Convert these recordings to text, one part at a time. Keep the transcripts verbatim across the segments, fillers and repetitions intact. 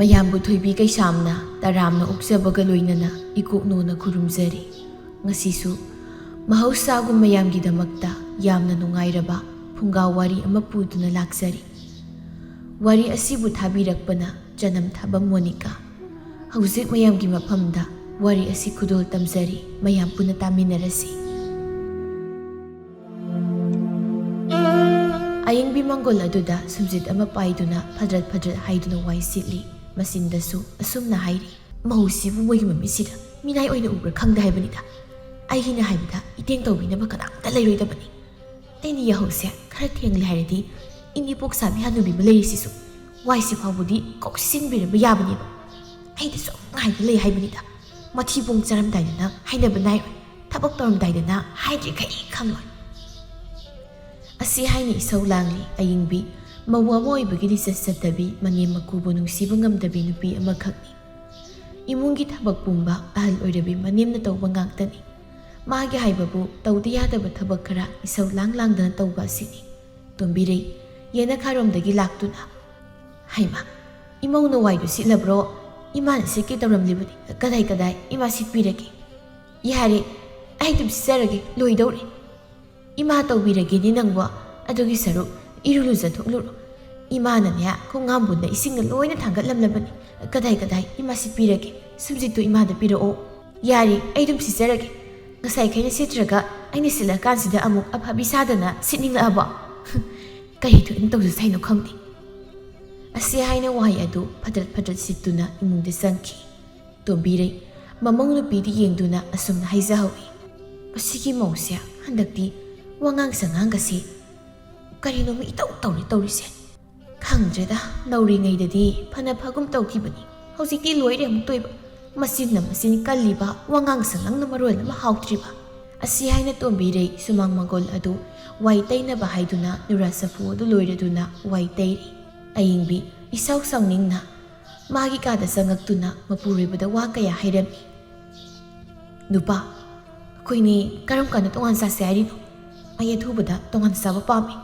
ꯃꯌꯥꯝꯕꯨ ꯊꯣꯏꯕꯤ ꯀꯩꯁꯥꯝꯅ ꯇꯔꯥꯝꯅ ꯑꯣꯛꯆꯕꯒ ꯂꯣꯏꯅꯅ ꯏꯀꯣꯛꯅꯣꯅ ꯈꯨꯔꯨꯝꯖꯔꯤ꯫ ꯉꯁꯤꯁꯨ ꯃꯍꯧꯁꯥꯒꯨꯝ ꯃꯌꯥꯝꯒꯤꯗꯃꯛꯇ ꯌꯥꯝꯅ ꯅꯨꯡꯉꯥꯏꯔꯕ ꯐꯨꯡꯒꯥ ꯋꯥꯔꯤ ꯑꯃ ꯄꯨꯗꯨꯅ ꯂꯥꯛꯆꯔꯤ꯫ ꯋꯥꯔꯤ ꯑꯁꯤꯕꯨ ꯊꯥꯕꯤꯔꯛꯄꯅ ꯆꯅꯝ ꯊꯥꯕꯝ ꯃꯣꯅꯤꯀꯥ꯫ ꯍꯧꯖꯤꯛ ꯃꯌꯥꯝꯒꯤ ꯃꯐꯝꯗ ꯋꯥꯔꯤ ꯑꯁꯤ ꯈꯨꯗꯣꯜ ꯇꯝꯖꯔꯤ, ꯃꯌꯥꯝ ꯄꯨꯟꯅ ꯇꯥꯃꯤꯟꯅꯔꯁꯤ꯫ ꯑꯌꯤꯡꯕꯤ ꯃꯪꯒꯣꯜ ꯑꯗꯨꯗ ꯁꯨꯝꯖꯤꯠ ꯑꯃ ꯄꯥꯏꯗꯨꯅ ꯐꯗ꯭ꯔꯠ ꯐꯗ꯭ꯔꯠ ꯍꯥꯏꯗꯨꯅ ꯋꯥꯏ ꯁꯤꯠꯂꯤ꯫ ꯃꯆꯤꯟꯗꯁꯨ ꯑꯁꯨꯝꯅ ꯍꯥꯏꯔꯤ, "ꯃꯧꯁꯤꯕꯨ ꯃꯣꯏꯒꯤ ꯃꯃꯤꯠꯁꯤꯗ ꯃꯤꯅꯥꯏ ꯑꯣꯏꯅ ꯎꯕ꯭ꯔꯥ ꯈꯪꯗꯦ ꯍꯥꯏꯕꯅꯤꯗ꯫ ꯑꯩꯒꯤꯅ ꯍꯥꯏꯕꯗ ꯏꯇꯦꯡ ꯇꯧꯕꯤꯅꯕ ꯀꯅꯥꯝꯇ ꯂꯩꯔꯣꯏꯗꯕꯅꯤ꯫ ꯑꯩꯅ ꯌꯥꯍꯧꯁꯦ ꯈꯔ ꯊꯦꯡꯂꯦ ꯍꯥꯏꯔꯗꯤ ꯏꯅꯦꯄꯣꯛ ꯁꯥꯕꯤ ꯍꯅꯨꯕꯤ ꯑꯃ ꯂꯩꯔꯤꯁꯤꯁꯨ ꯋꯥꯏꯁꯤ ꯐꯥꯎꯕꯗꯤ ꯀꯣꯛ ꯁꯤꯟꯕꯤꯔꯝꯕ ꯌꯥꯕꯅꯦꯕ꯫ ꯑꯩꯗꯤ ꯁꯨꯝ ꯉꯥꯏꯕ ꯂꯩ ꯍꯥꯏꯕꯅꯤꯗ꯫ ꯃꯊꯤꯕꯣꯡ ꯆꯥꯔꯝꯗꯥꯏꯗꯅ ꯍꯥꯏꯅꯕ ꯅꯥꯏꯔꯣꯏ, ꯊꯕꯛ ꯇꯧꯔꯝꯗꯥꯏꯗꯅ ꯍꯥꯏꯗ꯭ꯔꯤꯈꯩ ꯈꯪꯂꯣꯏ"꯫ ꯑꯁꯤ ꯍꯥꯏꯅ ꯏꯁꯧ ꯂꯥꯡꯂꯤ ꯑꯌꯤꯡꯕꯤ꯫ ꯃꯧ ꯑꯃ ꯑꯣꯏꯕꯒꯤ ꯂꯤꯆꯠ ꯆꯠꯇꯕꯤ, ꯃꯅꯦꯝ ꯃꯀꯨꯕꯨ ꯅꯨꯡꯁꯤꯕ ꯉꯝꯗꯕꯤ ꯅꯨꯄꯤ ꯑꯃꯈꯛꯅꯤ꯫ ꯏꯃꯨꯡꯒꯤ ꯊꯕꯛ ꯄꯨꯝꯕ ꯑꯍꯜ ꯑꯣꯏꯔꯕꯤ ꯃꯅꯦꯝꯅ ꯇꯧꯕ ꯉꯥꯛꯇꯅꯤ꯫ ꯃꯥꯒꯤ ꯍꯥꯏꯕꯕꯨ ꯇꯧꯗ ꯌꯥꯗꯕ ꯊꯕꯛ ꯈꯔ ꯏꯁꯧ ꯂꯥꯡ ꯂꯥꯡꯗꯅ ꯇꯧꯕ ꯑꯁꯤꯅꯤ꯫ ꯇꯣꯝꯕꯤꯔꯩ ꯌꯦꯅꯈꯥꯔꯣꯝꯗꯒꯤ ꯂꯥꯛꯇꯨꯅ, "ꯍꯩꯃꯥ, ꯏꯃꯧꯅ ꯋꯥꯏꯗꯨ ꯁꯤꯠꯂꯕ꯭ꯔꯣ? ꯏꯃꯥꯅ ꯁꯤꯠꯀꯦ ꯇꯧꯔꯝꯂꯤꯕꯅꯤ꯫ ꯀꯗꯥꯏ ꯀꯗꯥꯏ, ꯏꯃꯥ ꯁꯤꯠꯄꯤꯔꯒꯦ"꯫ "ꯌꯥꯔꯦ, ꯑꯩ ꯑꯗꯨꯝ ꯁꯤꯠꯆꯔꯒꯦ, ꯂꯣꯏꯗꯧꯔꯦ"꯫ "ꯏꯃꯥ ꯇꯧꯕꯤꯔꯒꯦꯅꯦ ꯅꯪꯕꯣ꯫ ꯑꯗꯨꯒꯤ ꯁꯔꯨꯛ ꯏꯔꯨ ꯂꯨꯖꯊꯣꯛꯂꯨꯔꯣ꯫ ꯏꯃꯥꯅꯅꯦ ꯈꯣꯡꯉꯥꯝꯕꯨꯟꯗ ꯏꯁꯤꯡꯅ ꯂꯣꯏꯅ ꯊꯥꯡꯒꯠꯂꯝꯂꯕꯅꯤ꯫ ꯀꯗꯥꯏ ꯀꯗꯥꯏ, ꯏꯃꯥ ꯁꯤꯠꯄꯤꯔꯒꯦ꯫ ꯁꯨꯝꯖꯤꯠꯇꯨ ꯏꯃꯥꯗ ꯄꯤꯔꯛꯑꯣ"꯫ "ꯌꯥꯔꯦ, ꯑꯩ ꯑꯗꯨꯝ ꯁꯤꯠꯆꯔꯒꯦ꯫ ꯉꯁꯥꯏꯈꯩꯅ ꯁꯤꯠꯇ꯭ꯔꯒ ꯑꯩꯅ ꯁꯤꯠꯂꯀꯥꯟꯁꯤꯗ ꯑꯃꯨꯛ ꯑꯐꯕꯤ ꯁꯥꯗꯅ ꯁꯤꯠꯅꯤꯡꯂꯛꯑꯕꯣ?" "ꯀꯔꯤ ꯊꯣꯛꯏꯅ ꯇꯧꯖꯁ ꯍꯥꯏꯅꯣ ꯈꯪꯗꯦ"꯫ ꯑꯁꯤ ꯍꯥꯏꯅ ꯋꯥꯍꯩ ꯑꯗꯨ ꯐꯗ꯭ꯔꯠ ꯐꯗ꯭ꯔꯠ ꯁꯤꯠꯇꯨꯅ ꯏꯃꯨꯡꯗ ꯆꯪꯈꯤ꯫ ꯇꯣꯝꯕꯤꯔꯩ ꯃꯃꯧ ꯅꯨꯄꯤꯗ ꯌꯦꯡꯗꯨꯅ ꯑꯁꯨꯝꯅ ꯍꯥꯏꯖꯍꯧꯏ, "ꯃꯁꯤꯒꯤ ꯃꯧꯁꯦ ꯍꯟꯗꯛꯇꯤ ꯋꯥꯉꯥꯡ ꯁꯉꯥꯡꯒꯁꯦ ꯀꯔꯤꯅꯣꯃ ꯏꯇꯧ ꯇꯧꯔꯤ ꯇꯧꯔꯤꯁꯦ꯫ ꯈꯪꯗ꯭ꯔꯦꯗ, ꯅꯧꯔꯤꯉꯩꯗꯗꯤ ꯐꯅ ꯐꯒꯨꯝ ꯇꯧꯈꯤꯕꯅꯤ, ꯍꯧꯖꯤꯛꯇꯤ ꯂꯣꯏꯔꯦ ꯑꯃꯨꯛ ꯇꯣꯏꯕ꯫ ꯃꯆꯤꯟꯅ ꯃꯆꯤꯟ ꯀꯜꯂꯤꯕ, ꯋꯥꯉꯥꯡ ꯁꯉꯥꯡꯅ ꯃꯔꯣꯜ ꯑꯃ ꯍꯥꯎꯇ꯭ꯔꯤꯕ"꯫ ꯑꯁꯤ ꯍꯥꯏꯅ ꯇꯣꯝꯕꯤꯔꯩ ꯁꯨꯃꯥꯡ ꯃꯪꯒꯣꯜ ꯑꯗꯨ ꯋꯥꯏ ꯇꯩꯅꯕ ꯍꯥꯏꯗꯨꯅ ꯅꯨꯔꯥ ꯆꯐꯨ ꯑꯗꯨ ꯂꯣꯏꯔꯗꯨꯅ ꯋꯥꯏ ꯇꯩꯔꯤ꯫ ꯑꯌꯤꯡꯕꯤ ꯏꯁꯥꯎ ꯁꯥꯎꯅꯤꯡꯅ ꯃꯥꯒꯤ ꯀꯥꯗ ꯆꯪꯉꯛꯇꯨꯅ ꯃꯄꯨꯔꯣꯏꯕꯗ ꯋꯥ ꯀꯌꯥ ꯍꯥꯏꯔꯝꯃꯤ꯫ "ꯅꯨꯄꯥ, ꯑꯩꯈꯣꯏꯅꯤ ꯀꯔꯝ ꯀꯥꯟꯗ ꯇꯣꯉꯥꯟ ꯆꯥꯁꯦ ꯍꯥꯏꯔꯤꯅꯣ? ꯑꯩ ꯑꯊꯨꯕꯗ ꯇꯣꯉꯥꯟ ꯆꯥꯕ ꯄꯥꯝꯃꯤ"꯫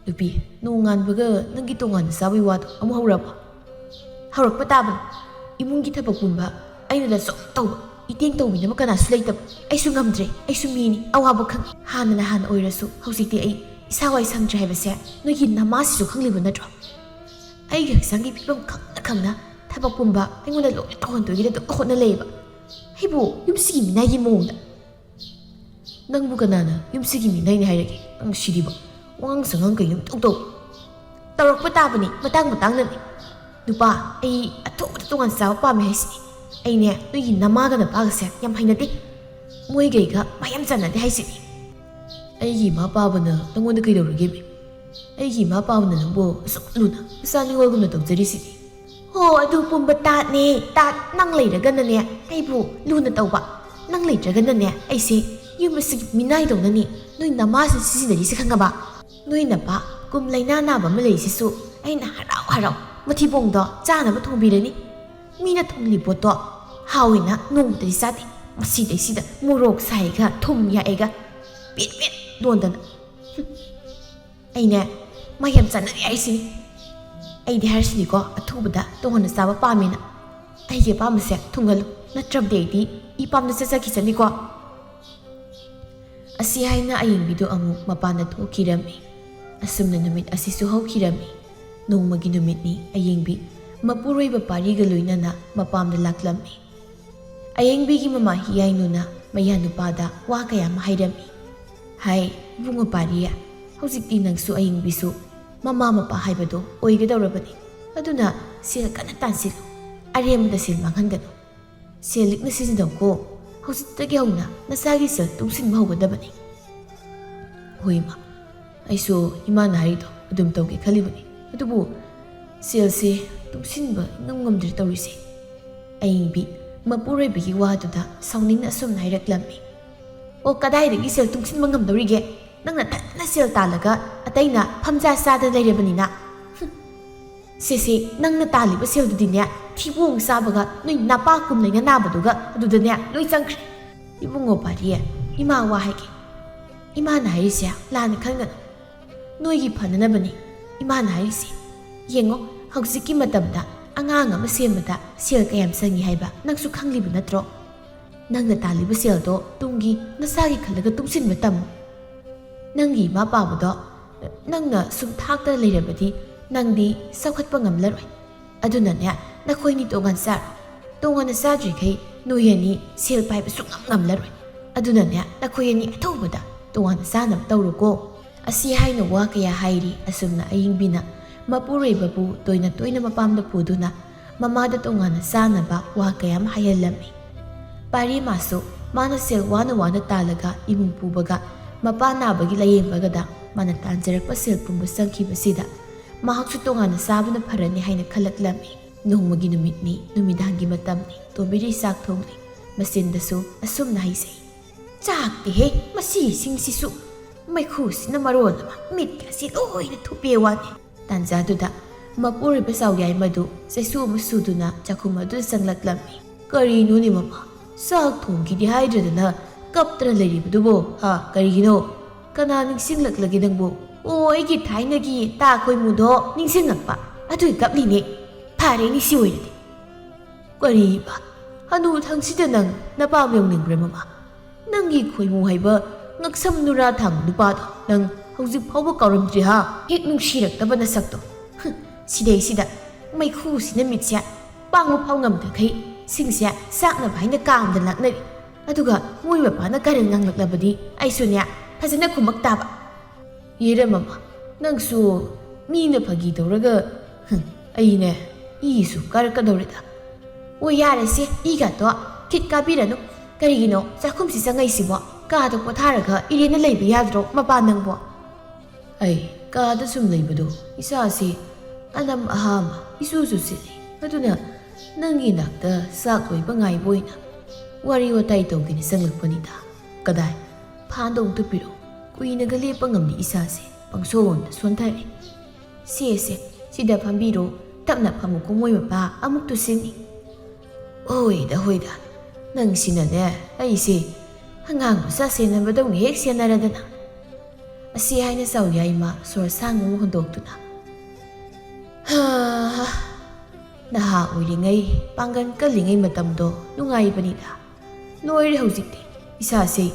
"ꯅꯨꯄꯤ, ꯅꯣꯡꯉꯥꯟꯕꯒ ꯅꯪꯒꯤ ꯇꯣꯉꯥꯟꯅ ꯆꯥꯕꯒꯤ ꯋꯥꯗꯣ ꯑꯃꯨꯛ ꯍꯧꯔꯕꯣ?" ꯍꯧꯔꯛꯄ ꯇꯥꯕꯅꯤ꯫ ꯏꯃꯨꯡꯒꯤ ꯊꯕꯛ ꯄꯨꯝꯕ ꯑꯩꯅꯗ ꯁꯨꯝ ꯇꯧꯕ, ꯏꯇꯦꯡ ꯇꯧꯕꯤꯅꯕ ꯀꯅꯥꯁꯨ ꯂꯩꯇꯕ꯫ ꯑꯩꯁꯨ ꯉꯝꯗ꯭ꯔꯦ, ꯑꯩꯁꯨ ꯃꯤꯅꯤ, ꯑꯋꯥꯕ ꯈꯪꯉꯤ꯫ ꯍꯥꯟꯅꯅ ꯍꯥꯟꯅ ꯑꯣꯏꯔꯁꯨ ꯍꯧꯖꯤꯛꯇꯤ ꯑꯩ ꯏꯁꯥ ꯋꯥꯏ ꯁꯪꯗ꯭ꯔꯦ ꯍꯥꯏꯕꯁꯦ ꯅꯣꯏꯒꯤ ꯅꯃꯥꯁꯤꯁꯨ ꯈꯪꯂꯤꯕ ꯅꯠꯇ꯭ꯔꯣ? ꯑꯩꯒꯤ ꯍꯛꯆꯥꯡꯒꯤ ꯐꯤꯕꯝ ꯈꯪꯅ ꯈꯪꯅ ꯊꯕꯛ ꯄꯨꯝꯕ ꯑꯩꯉꯣꯟꯗ ꯂꯣꯏꯅ ꯇꯧꯍꯟꯗꯣꯏꯒꯤꯗ ꯑꯗꯨꯝ ꯍꯣꯠꯅ ꯂꯩꯌꯦꯕ꯫ ꯑꯩꯕꯨ ꯌꯨꯝꯁꯤꯒꯤ ꯃꯤꯅꯥꯏꯒꯤ ꯃꯑꯣꯡꯗ꯫ ꯅꯪꯕꯨ ꯀꯅꯥꯅ ꯌꯨꯝꯁꯤꯒꯤ ꯃꯤꯅꯥꯏꯅꯤ ꯍꯥꯏꯔꯒꯦ? ꯅꯪ ꯁꯤꯗꯤꯕ꯫ ꯋꯥꯉꯥꯡ ꯁꯉꯥꯡ ꯀꯩꯅꯣꯝ ꯏꯇꯧ ꯇꯧ꯫ ꯇꯧꯔꯛꯄ ꯇꯥꯕꯅꯤ, ꯃꯇꯥꯡ ꯃꯇꯥꯡꯅꯅꯤ꯫ ꯅꯨꯄꯥ, ꯑꯩ ꯑꯊꯨꯕꯗ ꯇꯣꯉꯥꯟ ꯆꯥꯕ ꯄꯥꯝꯃꯦ ꯍꯥꯏꯁꯤꯅꯤ꯫ ꯑꯩꯅꯦ ꯅꯣꯏꯒꯤ ꯅꯃꯥꯒ ꯅꯄꯥꯒꯁꯦ ꯌꯥꯝ ꯍꯩꯅꯗꯦ꯫ ꯃꯣꯏꯒꯩꯒ ꯃꯥ ꯌꯥꯝ ꯆꯥꯟꯅꯗꯦ ꯍꯥꯏꯁꯤꯅꯤ꯫ ꯑꯩꯒꯤ ꯏꯃꯥ ꯄꯥꯕꯅ ꯅꯪꯉꯣꯟꯗ ꯀꯩꯗꯧꯔꯒꯦꯃꯤ? ꯑꯩꯒꯤ ꯏꯃꯥ ꯄꯥꯕꯅ ꯅꯪꯕꯨ ꯑꯁꯨꯛ ꯂꯨꯅ ꯃꯆꯥ ꯅꯤꯉꯣꯜꯒꯨꯝꯅ ꯇꯧꯖꯔꯤꯁꯤꯗꯤ꯫ ꯍꯣ, ꯑꯗꯨ ꯄꯨꯝꯕ ꯇꯥꯠꯅꯦ, ꯇꯥꯠ꯫ ꯅꯪ ꯂꯩꯔꯒꯅꯅꯦ ꯑꯩꯕꯨ ꯂꯨꯅ ꯇꯧꯕ, ꯅꯪ ꯂꯩꯇ꯭ꯔꯒꯅꯅꯦ ꯑꯩꯁꯦ ꯌꯨꯝ ꯑꯁꯤꯒꯤ ꯃꯤꯅꯥꯏꯗꯧꯅꯅꯤ ꯅꯣꯏ ꯅꯃꯥꯁꯤꯅ ꯁꯤꯖꯤꯟꯅꯔꯤꯁꯦ, ꯈꯪꯉꯕ? ꯅꯣꯏ ꯅꯄꯥ ꯀꯨꯝ ꯂꯩꯅꯥ ꯅꯥꯕ ꯑꯃ ꯂꯩꯔꯤꯁꯤꯁꯨ ꯑꯩꯅ ꯍꯔꯥꯎ ꯍꯔꯥꯎ ꯃꯊꯤꯕꯣꯡꯗꯣ ꯆꯥꯅꯕ ꯊꯣꯡꯕꯤꯔꯅꯤ꯫ ꯃꯤꯅ ꯊꯣꯡꯂꯤ ꯄꯣꯠꯇꯣ ꯍꯥꯎꯋꯦꯅ ꯅꯣꯡꯃꯇꯗꯤ ꯆꯥꯗꯦ꯫ ꯃꯁꯤꯗꯩꯁꯤꯗ ꯃꯣꯔꯣꯛ ꯁꯥꯏꯒ ꯊꯨꯝ ꯌꯥꯛꯑꯦꯒ ꯄꯦꯠ ꯄꯦꯠ ꯂꯣꯟꯗꯅ꯫ ꯍꯨꯝ꯫ ꯑꯩꯅꯦ ꯃꯥ ꯌꯥꯝ ꯆꯥꯟꯅꯔꯦ ꯍꯥꯏꯁꯤꯅꯤ꯫ ꯑꯩꯗꯤ ꯍꯥꯏꯔꯤꯁꯤꯅꯤꯀꯣ, ꯑꯊꯨꯕꯗ ꯇꯣꯉꯥꯟꯅ ꯆꯥꯕ ꯄꯥꯝꯃꯦꯅ꯫ ꯑꯩꯒꯤ ꯑꯄꯥꯝꯕꯁꯦ ꯊꯨꯡꯍꯜꯂꯨ, ꯅꯠꯇ꯭ꯔꯕꯗꯤ ꯑꯩꯗꯤ ꯏ ꯄꯥꯝꯅ ꯆꯠꯆꯈꯤꯁꯅꯤꯀꯣ꯫ ꯑꯁꯤ ꯍꯥꯏꯅ ꯑꯌꯦꯡꯕꯤꯗꯨ ꯑꯃꯨꯛ ꯃꯄꯥꯟꯗ ꯊꯣꯛꯈꯤꯔꯝꯃꯤ꯫ ꯑꯁꯨꯝꯅ ꯅꯨꯃꯤꯠ ꯑꯁꯤꯁꯨ ꯍꯧꯈꯤꯔꯝꯃꯤ꯫ ꯅꯣꯡꯃꯒꯤ ꯅꯨꯃꯤꯠꯅꯤ꯫ ꯑꯌꯦꯡꯕꯤ ꯃꯄꯨꯔꯣꯏꯕ ꯄꯥꯔꯤꯒ ꯂꯣꯏꯅꯅ ꯃꯄꯥꯝꯗ ꯂꯥꯛꯂꯝꯃꯤ꯫ ꯑꯌꯦꯡꯕꯤꯒꯤ ꯃꯃꯥ ꯍꯤꯌꯥꯏꯅꯨꯅ ꯃꯌꯥ ꯅꯨꯄꯥꯗ ꯋꯥ ꯀꯌꯥ ꯑꯃ ꯍꯥꯏꯔꯝꯃꯤ꯫ ꯍꯥꯏ, ꯏꯕꯨꯡꯉꯣ ꯄꯥꯔꯤ, ꯍꯧꯖꯤꯛꯇꯤ ꯅꯪꯁꯨ ꯑꯌꯦꯡꯕꯤꯁꯨ ꯃꯃꯥ ꯃꯄꯥ ꯍꯥꯏꯕꯗꯣ ꯑꯣꯏꯒꯗꯧꯔꯕꯅꯤ꯫ ꯑꯗꯨꯅ ꯁꯦꯜ ꯀꯟꯅ ꯇꯥꯟꯁꯤꯜꯂꯨ꯫ ꯑꯔꯦꯝꯕꯗ ꯁꯦꯜ ꯃꯥꯡꯍꯟꯒꯅꯨ꯫ ꯁꯦꯜ ꯂꯤꯛꯅ ꯁꯤꯖꯤꯟꯅꯧꯀꯣ꯫ ꯍꯧꯖꯤꯛꯇꯒꯤ ꯍꯧꯅ ꯅꯁꯥꯒꯤ ꯁꯦꯜ ꯇꯨꯡꯁꯤꯟꯕ ꯍꯧꯒꯗꯕꯅꯤ꯫ ꯍꯣꯏ, ꯏꯃꯥ꯫ ꯑꯩꯁꯨ ꯏꯃꯥꯅ ꯍꯥꯏꯔꯤꯗꯣ ꯑꯗꯨꯝ ꯇꯧꯒꯦ ꯈꯜꯂꯤꯕꯅꯤ꯫ ꯑꯗꯨꯕꯨ ꯁꯦꯜꯁꯦ ꯇꯨꯡꯁꯤꯟꯕ ꯏꯉꯝ ꯉꯝꯗ꯭ꯔꯦ ꯇꯧꯔꯤꯁꯦ꯫ ꯑꯌꯦꯡꯕꯤ ꯃꯄꯨꯔꯣꯏꯕꯒꯤ ꯋꯥꯗꯨꯗ ꯁꯥꯎꯅꯤꯡꯅ ꯑꯁꯨꯝꯅ ꯍꯥꯏꯔꯛꯂꯝꯃꯤ꯫ ꯑꯣ, ꯀꯗꯥꯏꯗꯒꯤ ꯁꯦꯜ ꯇꯨꯡꯁꯤꯟꯕ ꯉꯝꯗꯧꯔꯤꯒꯦ? ꯅꯪ ꯅꯊꯟꯇꯅ ꯁꯦꯜ ꯇꯥꯜꯂꯒ ꯑꯇꯩꯅ ꯐꯝꯖꯥ ꯆꯥꯗ ꯂꯩꯔꯕꯅꯤꯅ꯫ ꯍꯨꯝ꯫ ꯁꯦꯁꯦ, ꯅꯪꯅ ꯇꯥꯜꯂꯤꯕ ꯁꯦꯜꯗꯨꯗꯤꯅꯦ, ꯊꯤꯕꯣꯡ ꯆꯥꯕꯒ ꯅꯣꯏ ꯅꯄꯥ ꯀꯨꯝꯂꯩꯅ ꯅꯥꯕꯗꯨꯒ ꯑꯗꯨꯗꯅꯦ ꯂꯣꯏ ꯆꯪꯈ꯭ꯔꯦ꯫ ꯏꯕꯨꯡꯉꯣ ꯄꯥꯔꯤ, ꯏꯃꯥ ꯋꯥ ꯍꯥꯏꯒꯦ꯫ ꯏꯃꯥꯅ ꯍꯥꯏꯔꯤꯁꯦ ꯂꯥꯟꯅ ꯈꯟꯒꯅꯨ꯫ ꯅꯣꯏꯒꯤ ꯐꯅꯅꯕꯅꯤ ꯏꯃꯥꯅ ꯍꯥꯏꯔꯤꯁꯦ꯫ ꯌꯦꯡꯉꯣ, ꯍꯧꯖꯤꯛꯀꯤ ꯃꯇꯝꯗ ꯑꯉꯥꯡ ꯑꯃ ꯁꯦꯝꯕꯗ ꯁꯦꯜ ꯀꯌꯥꯝ ꯆꯪꯏ ꯍꯥꯏꯕ ꯅꯪꯁꯨ ꯈꯪꯂꯤꯕ ꯅꯠꯇ꯭ꯔꯣ? ꯅꯪꯅ ꯇꯥꯜꯂꯤꯕ ꯁꯦꯜꯗꯣ ꯇꯨꯡꯒꯤ ꯅꯆꯥꯒꯤ ꯈꯜꯂꯒ ꯇꯨꯡꯁꯤꯟꯕ ꯇꯝꯃꯨ꯫ ꯅꯪꯒꯤ ꯏꯃꯥ ꯄꯥꯕꯗꯣ ꯅꯪꯅ ꯁꯨꯝ ꯊꯥꯛꯇꯅ ꯂꯩꯔꯕꯗꯤ ꯅꯪꯗꯤ ꯆꯥꯎꯈꯠꯄ ꯉꯝꯂꯔꯣꯏ꯫ ꯑꯗꯨꯅꯅꯦ, ꯅꯈꯣꯏꯅꯤ ꯇꯣꯉꯥꯟ ꯆꯥꯔꯣ꯫ ꯇꯣꯉꯥꯟꯅ ꯆꯥꯗ꯭ꯔꯤꯈꯩ ꯅꯣꯏ ꯑꯅꯤ ꯁꯦꯜ ꯄꯥꯏꯕ ꯁꯨꯡꯉꯝ ꯉꯝꯂꯔꯣꯏ꯫ ꯑꯗꯨꯅꯅꯦ, ꯅꯈꯣꯏ ꯑꯅꯤ ꯑꯊꯨꯕꯗ ꯇꯣꯉꯥꯟꯅ ꯆꯥꯅꯕ ꯇꯧꯔꯣꯀꯣ꯫ ꯑꯁꯤ ꯍꯥꯏꯅ ꯋꯥ ꯀꯌꯥ ꯍꯥꯏꯔꯤ꯫ ꯑꯁꯨꯝꯅ ꯑꯏꯪꯕꯤꯅ ꯃꯄꯨꯔꯣꯏꯕꯕꯨ ꯇꯣꯏꯅ ꯇꯣꯏꯅ ꯃꯄꯥꯝꯗ ꯄꯨꯗꯨꯅ ꯃꯃꯥꯗ ꯇꯣꯉꯥꯟꯅ ꯆꯥꯅꯕ ꯋꯥ ꯀꯌꯥ ꯑꯃ ꯍꯥꯏꯍꯜꯂꯝꯃꯤ꯫ ꯄꯥꯔꯤꯃꯥꯁꯨ ꯃꯥꯅ ꯁꯦꯜ ꯋꯥꯅ ꯋꯥꯅ ꯇꯥꯜꯂꯒ ꯏꯃꯨꯡ ꯄꯨꯕꯒ ꯃꯄꯥ ꯅꯥꯕꯒꯤ ꯂꯥꯌꯦꯡꯕꯒꯗ ꯃꯥꯅ ꯇꯥꯟꯖꯔꯛꯄ ꯁꯦꯜ ꯄꯨꯝꯕ ꯆꯪꯈꯤꯕꯁꯤꯗ ꯃꯍꯥꯛꯁꯨ ꯇꯣꯉꯥꯟꯅ ꯆꯥꯕꯅ ꯐꯔꯅꯤ ꯍꯥꯏꯅ ꯈꯜꯂꯛꯂꯝꯃꯤ꯫ ꯅꯣꯡꯃꯒꯤ ꯅꯨꯃꯤꯠꯅꯤ, ꯅꯨꯃꯤꯗꯥꯡꯒꯤ ꯃꯇꯝꯅꯤ꯫ ꯇꯣꯝꯕꯤꯔꯩ ꯆꯥꯛ ꯊꯣꯡꯂꯤ꯫ ꯃꯆꯤꯟꯗꯁꯨ ꯑꯁꯨꯝꯅ ꯍꯥꯏꯖꯩ, "ꯆꯥꯛꯇꯦꯍꯦ, ꯃꯁꯤꯁꯤꯡꯁꯤꯁꯨ! ꯃꯩꯈꯨꯁꯤꯅ ꯃꯔꯣꯜ ꯑꯃ ꯃꯤꯠꯀꯁꯤ ꯂꯣꯏꯅ ꯊꯨꯞꯄꯦ ꯋꯥꯅꯤ!" ꯇꯥꯟꯖꯥꯗꯨꯗ ꯃꯄꯨꯔꯣꯏꯕ ꯆꯥꯎꯌꯥꯏ ꯃꯗꯨ ꯆꯩꯁꯨ ꯑꯃ ꯁꯨꯗꯨꯅ ꯆꯥꯛꯈꯨꯝ ꯑꯗꯨꯗ ꯆꯪꯂꯛꯂꯝꯃꯤ꯫ "ꯀꯔꯤꯅꯣꯅꯦ ꯃꯃꯥ? ꯆꯥꯛ ꯊꯣꯡꯈꯤꯗꯦ ꯍꯥꯏꯗ꯭ꯔꯗꯅ ꯀꯞꯇꯅ ꯂꯩꯔꯤꯕꯗꯨꯕꯣ? ꯍꯥ, ꯀꯔꯤꯒꯤꯅꯣ? ꯀꯅꯥ ꯅꯤꯡꯁꯤꯡꯂꯛꯂꯒꯦ ꯅꯪꯕꯨ?" "ꯑꯣ, ꯑꯩꯒꯤ ꯊꯥꯏꯅꯒꯤ ꯇꯥ ꯈꯣꯏꯃꯨꯗꯣ ꯅꯤꯡꯁꯤꯡꯂꯛꯄ, ꯑꯗꯨꯒꯤ ꯀꯞꯂꯤꯅꯦ꯫ ꯐꯔꯦꯅꯦ ꯁꯤ ꯑꯣꯏꯔꯗꯤ꯫" "ꯀꯔꯤꯕ? ꯍꯅꯨ ꯊꯪꯁꯤꯗ ꯅꯪ ꯅꯄꯥꯝ ꯌꯧꯅꯤꯡꯕ꯭ꯔꯥ ꯃꯃꯥ? ꯅꯪꯒꯤ ꯈꯣꯏꯃꯨ ꯍꯥꯏꯕ ꯉꯛꯁꯝ ꯅꯨꯔꯥ ꯊꯥꯡꯕ ꯅꯨꯄꯥꯗꯣ ꯅꯪ ꯍꯧꯖꯤꯛ ꯐꯥꯎꯕ ꯀꯥꯎꯔꯝꯗ꯭ꯔꯤ ꯍꯥ? ꯍꯦꯛ ꯅꯨꯡꯁꯤꯔꯛꯇꯕ ꯅꯁꯛꯇꯣ꯫ ꯍꯨꯝ, ꯁꯤꯗꯩꯁꯤꯗ ꯃꯩꯈꯨꯁꯤꯅ ꯃꯤꯠꯁꯦ ꯄꯥꯡꯕ ꯐꯥꯎ ꯉꯝꯗꯈꯩ ꯁꯤꯡꯁꯦ ꯆꯥꯛꯅꯕ ꯍꯥꯏꯅ ꯀꯥꯝꯗ ꯂꯥꯛꯅꯔꯤ꯫ ꯑꯗꯨꯒ ꯃꯣꯏ ꯃꯄꯥꯅ ꯀꯔꯟ ꯉꯥꯡꯂꯛꯂꯕꯗꯤ ꯑꯩꯁꯨꯅꯦ ꯐꯖꯅ ꯈꯨꯝꯃꯛ ꯇꯥꯕ꯫" "ꯌꯦꯔꯝ ꯑꯃ, ꯅꯪꯁꯨ ꯃꯤꯅ ꯐꯥꯒꯤ ꯇꯧꯔꯒ, ꯍꯨꯝ, ꯑꯩꯅꯦ ꯏꯁꯨ ꯀꯥꯔꯛꯀꯗꯧꯔꯦꯗ꯫" "ꯑꯣ, ꯌꯥꯔꯦꯁꯦ, ꯏꯒꯥꯗꯣ ꯈꯤꯠ ꯀꯥꯕꯤꯔꯅꯨ꯫ ꯀꯔꯤꯒꯤꯅꯣ ꯆꯥꯛꯈꯨꯝꯁꯤ ꯆꯪꯉꯛꯏꯁꯤꯕꯣ? ꯀꯥꯗ ꯄꯣꯊꯥꯔꯒ ꯏꯔꯦꯟꯅ ꯂꯩꯕ ꯌꯥꯗ꯭ꯔꯣ ꯃꯄꯥ ꯅꯪꯕꯣ?" "ꯑꯩ ꯀꯥꯗ ꯁꯨꯝ ꯂꯩꯕꯗꯣ ꯏꯁꯥꯁꯤ ꯑꯅꯝ ꯑꯍꯥꯝ ꯏꯆꯨ ꯆꯨꯁꯤꯜꯂꯤ꯫ ꯑꯗꯨꯅ ꯅꯪꯒꯤ ꯅꯥꯛꯇ ꯆꯥꯛ ꯂꯣꯏꯕ ꯉꯥꯏꯕ ꯑꯣꯏꯅ ꯋꯥꯔꯤ ꯋꯥꯇꯥꯏ ꯇꯧꯒꯦꯅ ꯆꯪꯂꯛꯄꯅꯤꯗ꯫ ꯀꯗꯥꯏ, ꯐꯥꯟꯗ ꯑꯃꯨꯛꯇ ꯄꯤꯔꯛꯑꯣ꯫ ꯀꯨꯏꯅꯒ ꯂꯦꯞꯄ ꯉꯝꯗꯦ ꯏꯁꯥꯁꯦ꯫ ꯄꯪꯁꯣꯟꯗ ꯁꯣꯟꯊꯔꯦ꯫ ꯁꯦ, ꯁꯦ, ꯁꯤꯗ ꯐꯝꯕꯤꯔꯣ꯫ ꯇꯞꯅ ꯐꯝꯃꯨꯀꯣ ꯃꯣꯏ ꯃꯄꯥ, ꯑꯃꯨꯛ ꯇꯨꯁꯤꯟꯅꯤ꯫" "ꯍꯣꯏꯗ, ꯍꯣꯏꯗ꯫ ꯅꯪꯁꯤꯅꯅꯦ ꯑꯩꯁꯦ ꯑꯉꯥꯡ ꯃꯆꯥ ꯁꯦꯟꯅꯕꯗꯧꯅ ꯍꯦꯛ ꯁꯦꯟꯅꯔꯗꯅ꯫" ꯑꯁꯤ ꯍꯥꯏꯅ ꯆꯥꯎꯌꯥꯏꯃ ꯁꯣꯔ ꯁꯥꯡꯅ ꯑꯃꯨꯛ ꯍꯣꯟꯗꯣꯛꯇꯨꯅ, "ꯍꯥ, ꯅꯍꯥ ꯑꯣꯏꯔꯤꯉꯩ, ꯄꯥꯡꯒꯜ ꯀꯜꯂꯤꯉꯩ ꯃꯇꯝꯗꯣ ꯅꯨꯡꯉꯥꯏꯕꯅꯤꯗ꯫ ꯂꯣꯏꯔꯦ ꯍꯧꯖꯤꯛꯇꯤ꯫ ꯏꯁꯥꯁꯦ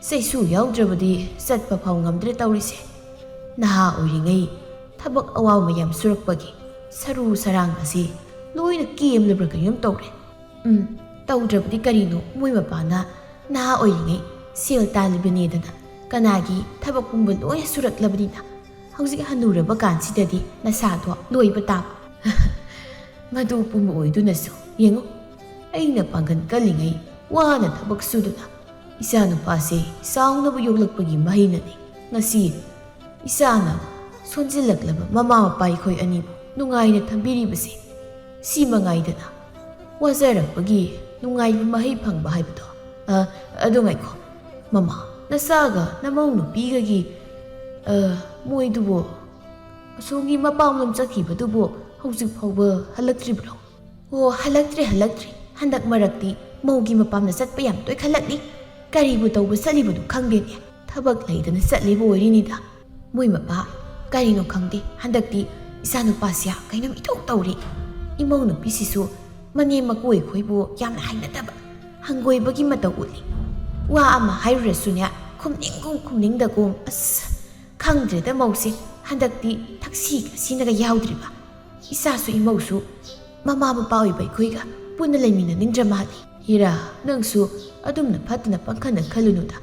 ꯆꯩꯁꯨ ꯌꯥꯎꯗ꯭ꯔꯕꯗꯤ ꯆꯠꯄ ꯐꯥꯎ ꯉꯝꯗ꯭ꯔꯦ ꯇꯧꯔꯤꯁꯦ꯫ ꯅꯍꯥ ꯑꯣꯏꯔꯤꯉꯩ ꯊꯕꯛ ꯑꯋꯥꯕ ꯃꯌꯥꯝ ꯁꯨꯔꯛꯄꯒꯤ ꯁꯔꯨ ꯁꯔꯥꯡ ꯑꯁꯤ ꯂꯣꯏꯅ ꯀꯦꯝꯂꯕ꯭ꯔꯥ ꯀꯩꯅꯣꯝ ꯇꯧꯔꯦ꯫ ꯎꯝ, ꯇꯧꯗ꯭ꯔꯕꯗꯤ ꯀꯔꯤꯅꯣ? ꯃꯣꯏ ꯃꯄꯥꯅ ꯅꯍꯥ ꯑꯣꯏꯔꯤꯉꯩ ꯁꯦꯜ ꯇꯥꯜꯂꯤꯕꯅꯦꯗꯅ ꯀꯅꯥꯒꯤ ꯊꯕꯛ ꯄꯨꯝꯕ ꯂꯣꯏꯅ ꯁꯨꯔꯛꯂꯕꯅꯤꯅ ꯍꯧꯖꯤꯛ ꯍꯟꯅꯨꯔꯕ ꯀꯥꯟꯁꯤꯗꯗꯤ ꯅꯁꯥꯗꯣ ꯂꯣꯏꯕ ꯇꯥꯕ꯫ ꯃꯗꯨ ꯄꯨꯝꯕ ꯑꯣꯏꯗꯨꯅꯁꯨ ꯌꯦꯡꯉꯨ, ꯑꯩꯅ ꯄꯥꯡꯒꯜ ꯀꯜꯂꯤꯉꯩ ꯋꯥꯅ ꯊꯕꯛ ꯁꯨꯗꯨꯅ ꯏꯆꯥꯅꯨꯄꯥꯁꯦ ꯆꯥꯎꯅꯕ ꯌꯣꯛꯂꯛꯄꯒꯤ ꯃꯍꯩꯅꯅꯤ ꯉꯁꯤ ꯏꯆꯥꯅ ꯁꯣꯟꯖꯤꯜꯂꯛꯂꯕ ꯃꯃꯥ ꯃꯄꯥ ꯑꯩꯈꯣꯏ ꯑꯅꯤꯕꯨ ꯅꯨꯡꯉꯥꯏꯅ ꯊꯝꯕꯤꯔꯤꯕꯁꯦ꯫ ꯁꯤ ꯃꯉꯥꯏꯗꯅ ꯋꯥꯖꯔꯛꯄꯒꯤ ꯅꯨꯡꯉꯥꯏꯕ ꯃꯍꯩ ꯐꯪꯕ ꯍꯥꯏꯕꯗꯣ꯫ ꯑ, ꯑꯗꯨ ꯉꯥꯏꯈꯣ, ꯃꯃꯥ, ꯅꯆꯥꯒ ꯅꯃꯧ ꯅꯨꯄꯤꯒꯒꯤ, ꯑ, ꯃꯣꯏꯗꯨꯕꯨ ꯑꯁꯣꯝꯒꯤ ꯃꯄꯥꯝꯂꯣꯝ ꯆꯠꯈꯤꯕꯗꯨꯕꯨ ꯍꯧꯖꯤꯛ ꯐꯥꯎꯕ ꯍꯜꯂꯛꯇ꯭ꯔꯤꯕ꯭ꯔꯣ? ꯑꯣ, ꯍꯜꯂꯛꯇ꯭ꯔꯦ, ꯍꯜꯂꯛꯇ꯭ꯔꯦ꯫ ꯍꯟꯗꯛ ꯃꯔꯛꯇꯤ ꯃꯧꯒꯤ ꯃꯄꯥꯝꯗ ꯆꯠꯄ ꯌꯥꯝ ꯇꯣꯏꯈꯠꯂꯛꯂꯤ꯫ ꯀꯔꯤꯕꯨ ꯇꯧꯕ ꯆꯠꯂꯤꯕꯅꯣ ꯈꯪꯗꯦꯅꯦ꯫ ꯊꯕꯛ ꯂꯩꯗꯅ ꯆꯠꯂꯤꯕ ꯑꯣꯏꯔꯤꯅꯤꯗ꯫ ꯃꯣꯏ ꯃꯄꯥ ꯀꯔꯤꯅꯣ ꯈꯪꯗꯦ, ꯍꯟꯗꯛꯇꯤ ꯏꯆꯥꯅꯨꯄꯥꯁꯦ ꯀꯩꯅꯣꯝ ꯏꯇꯧ ꯇꯧꯔꯤ꯫ ꯏꯃꯧ ꯅꯨꯄꯤꯁꯤꯁꯨ ꯃꯅꯦꯝ ꯃꯀꯨ ꯑꯩꯈꯣꯏꯕꯨ ꯌꯥꯝꯅ ꯍꯩꯅꯗꯕ, ꯍꯪꯒꯣꯏꯕꯒꯤ ꯃꯇꯧ ꯎꯠꯂꯤ꯫ ꯋꯥ ꯑꯃ ꯍꯥꯏꯔꯨꯔꯁꯨꯅꯦ, ꯈꯨꯝꯅꯤꯡꯒꯨꯝ ꯈꯨꯝꯅꯤꯡꯗꯒꯨꯝ꯫ ꯑꯁ, ꯈꯪꯗ꯭ꯔꯦꯗ ꯃꯧꯁꯦ, ꯍꯟꯗꯛꯇꯤ ꯊꯛꯁꯤ ꯈꯥꯁꯤꯅꯒ ꯌꯥꯎꯗ꯭ꯔꯤꯕ꯫ ꯏꯆꯥꯁꯨ ꯏꯃꯧꯁꯨ ꯃꯃꯥ ꯃꯄꯥ ꯑꯣꯏꯕ ꯑꯩꯈꯣꯏꯒ ꯄꯨꯟꯅ ꯂꯩꯃꯤꯟꯅꯅꯤꯡꯗ꯭ꯔ ꯃꯥꯜꯂꯦ꯫ ꯍꯤꯔꯥ, ꯅꯪꯁꯨ ꯑꯗꯨꯝꯅ ꯐꯠꯇꯅ ꯄꯪꯈꯟꯅ ꯈꯜꯂꯨꯅꯨꯗ꯫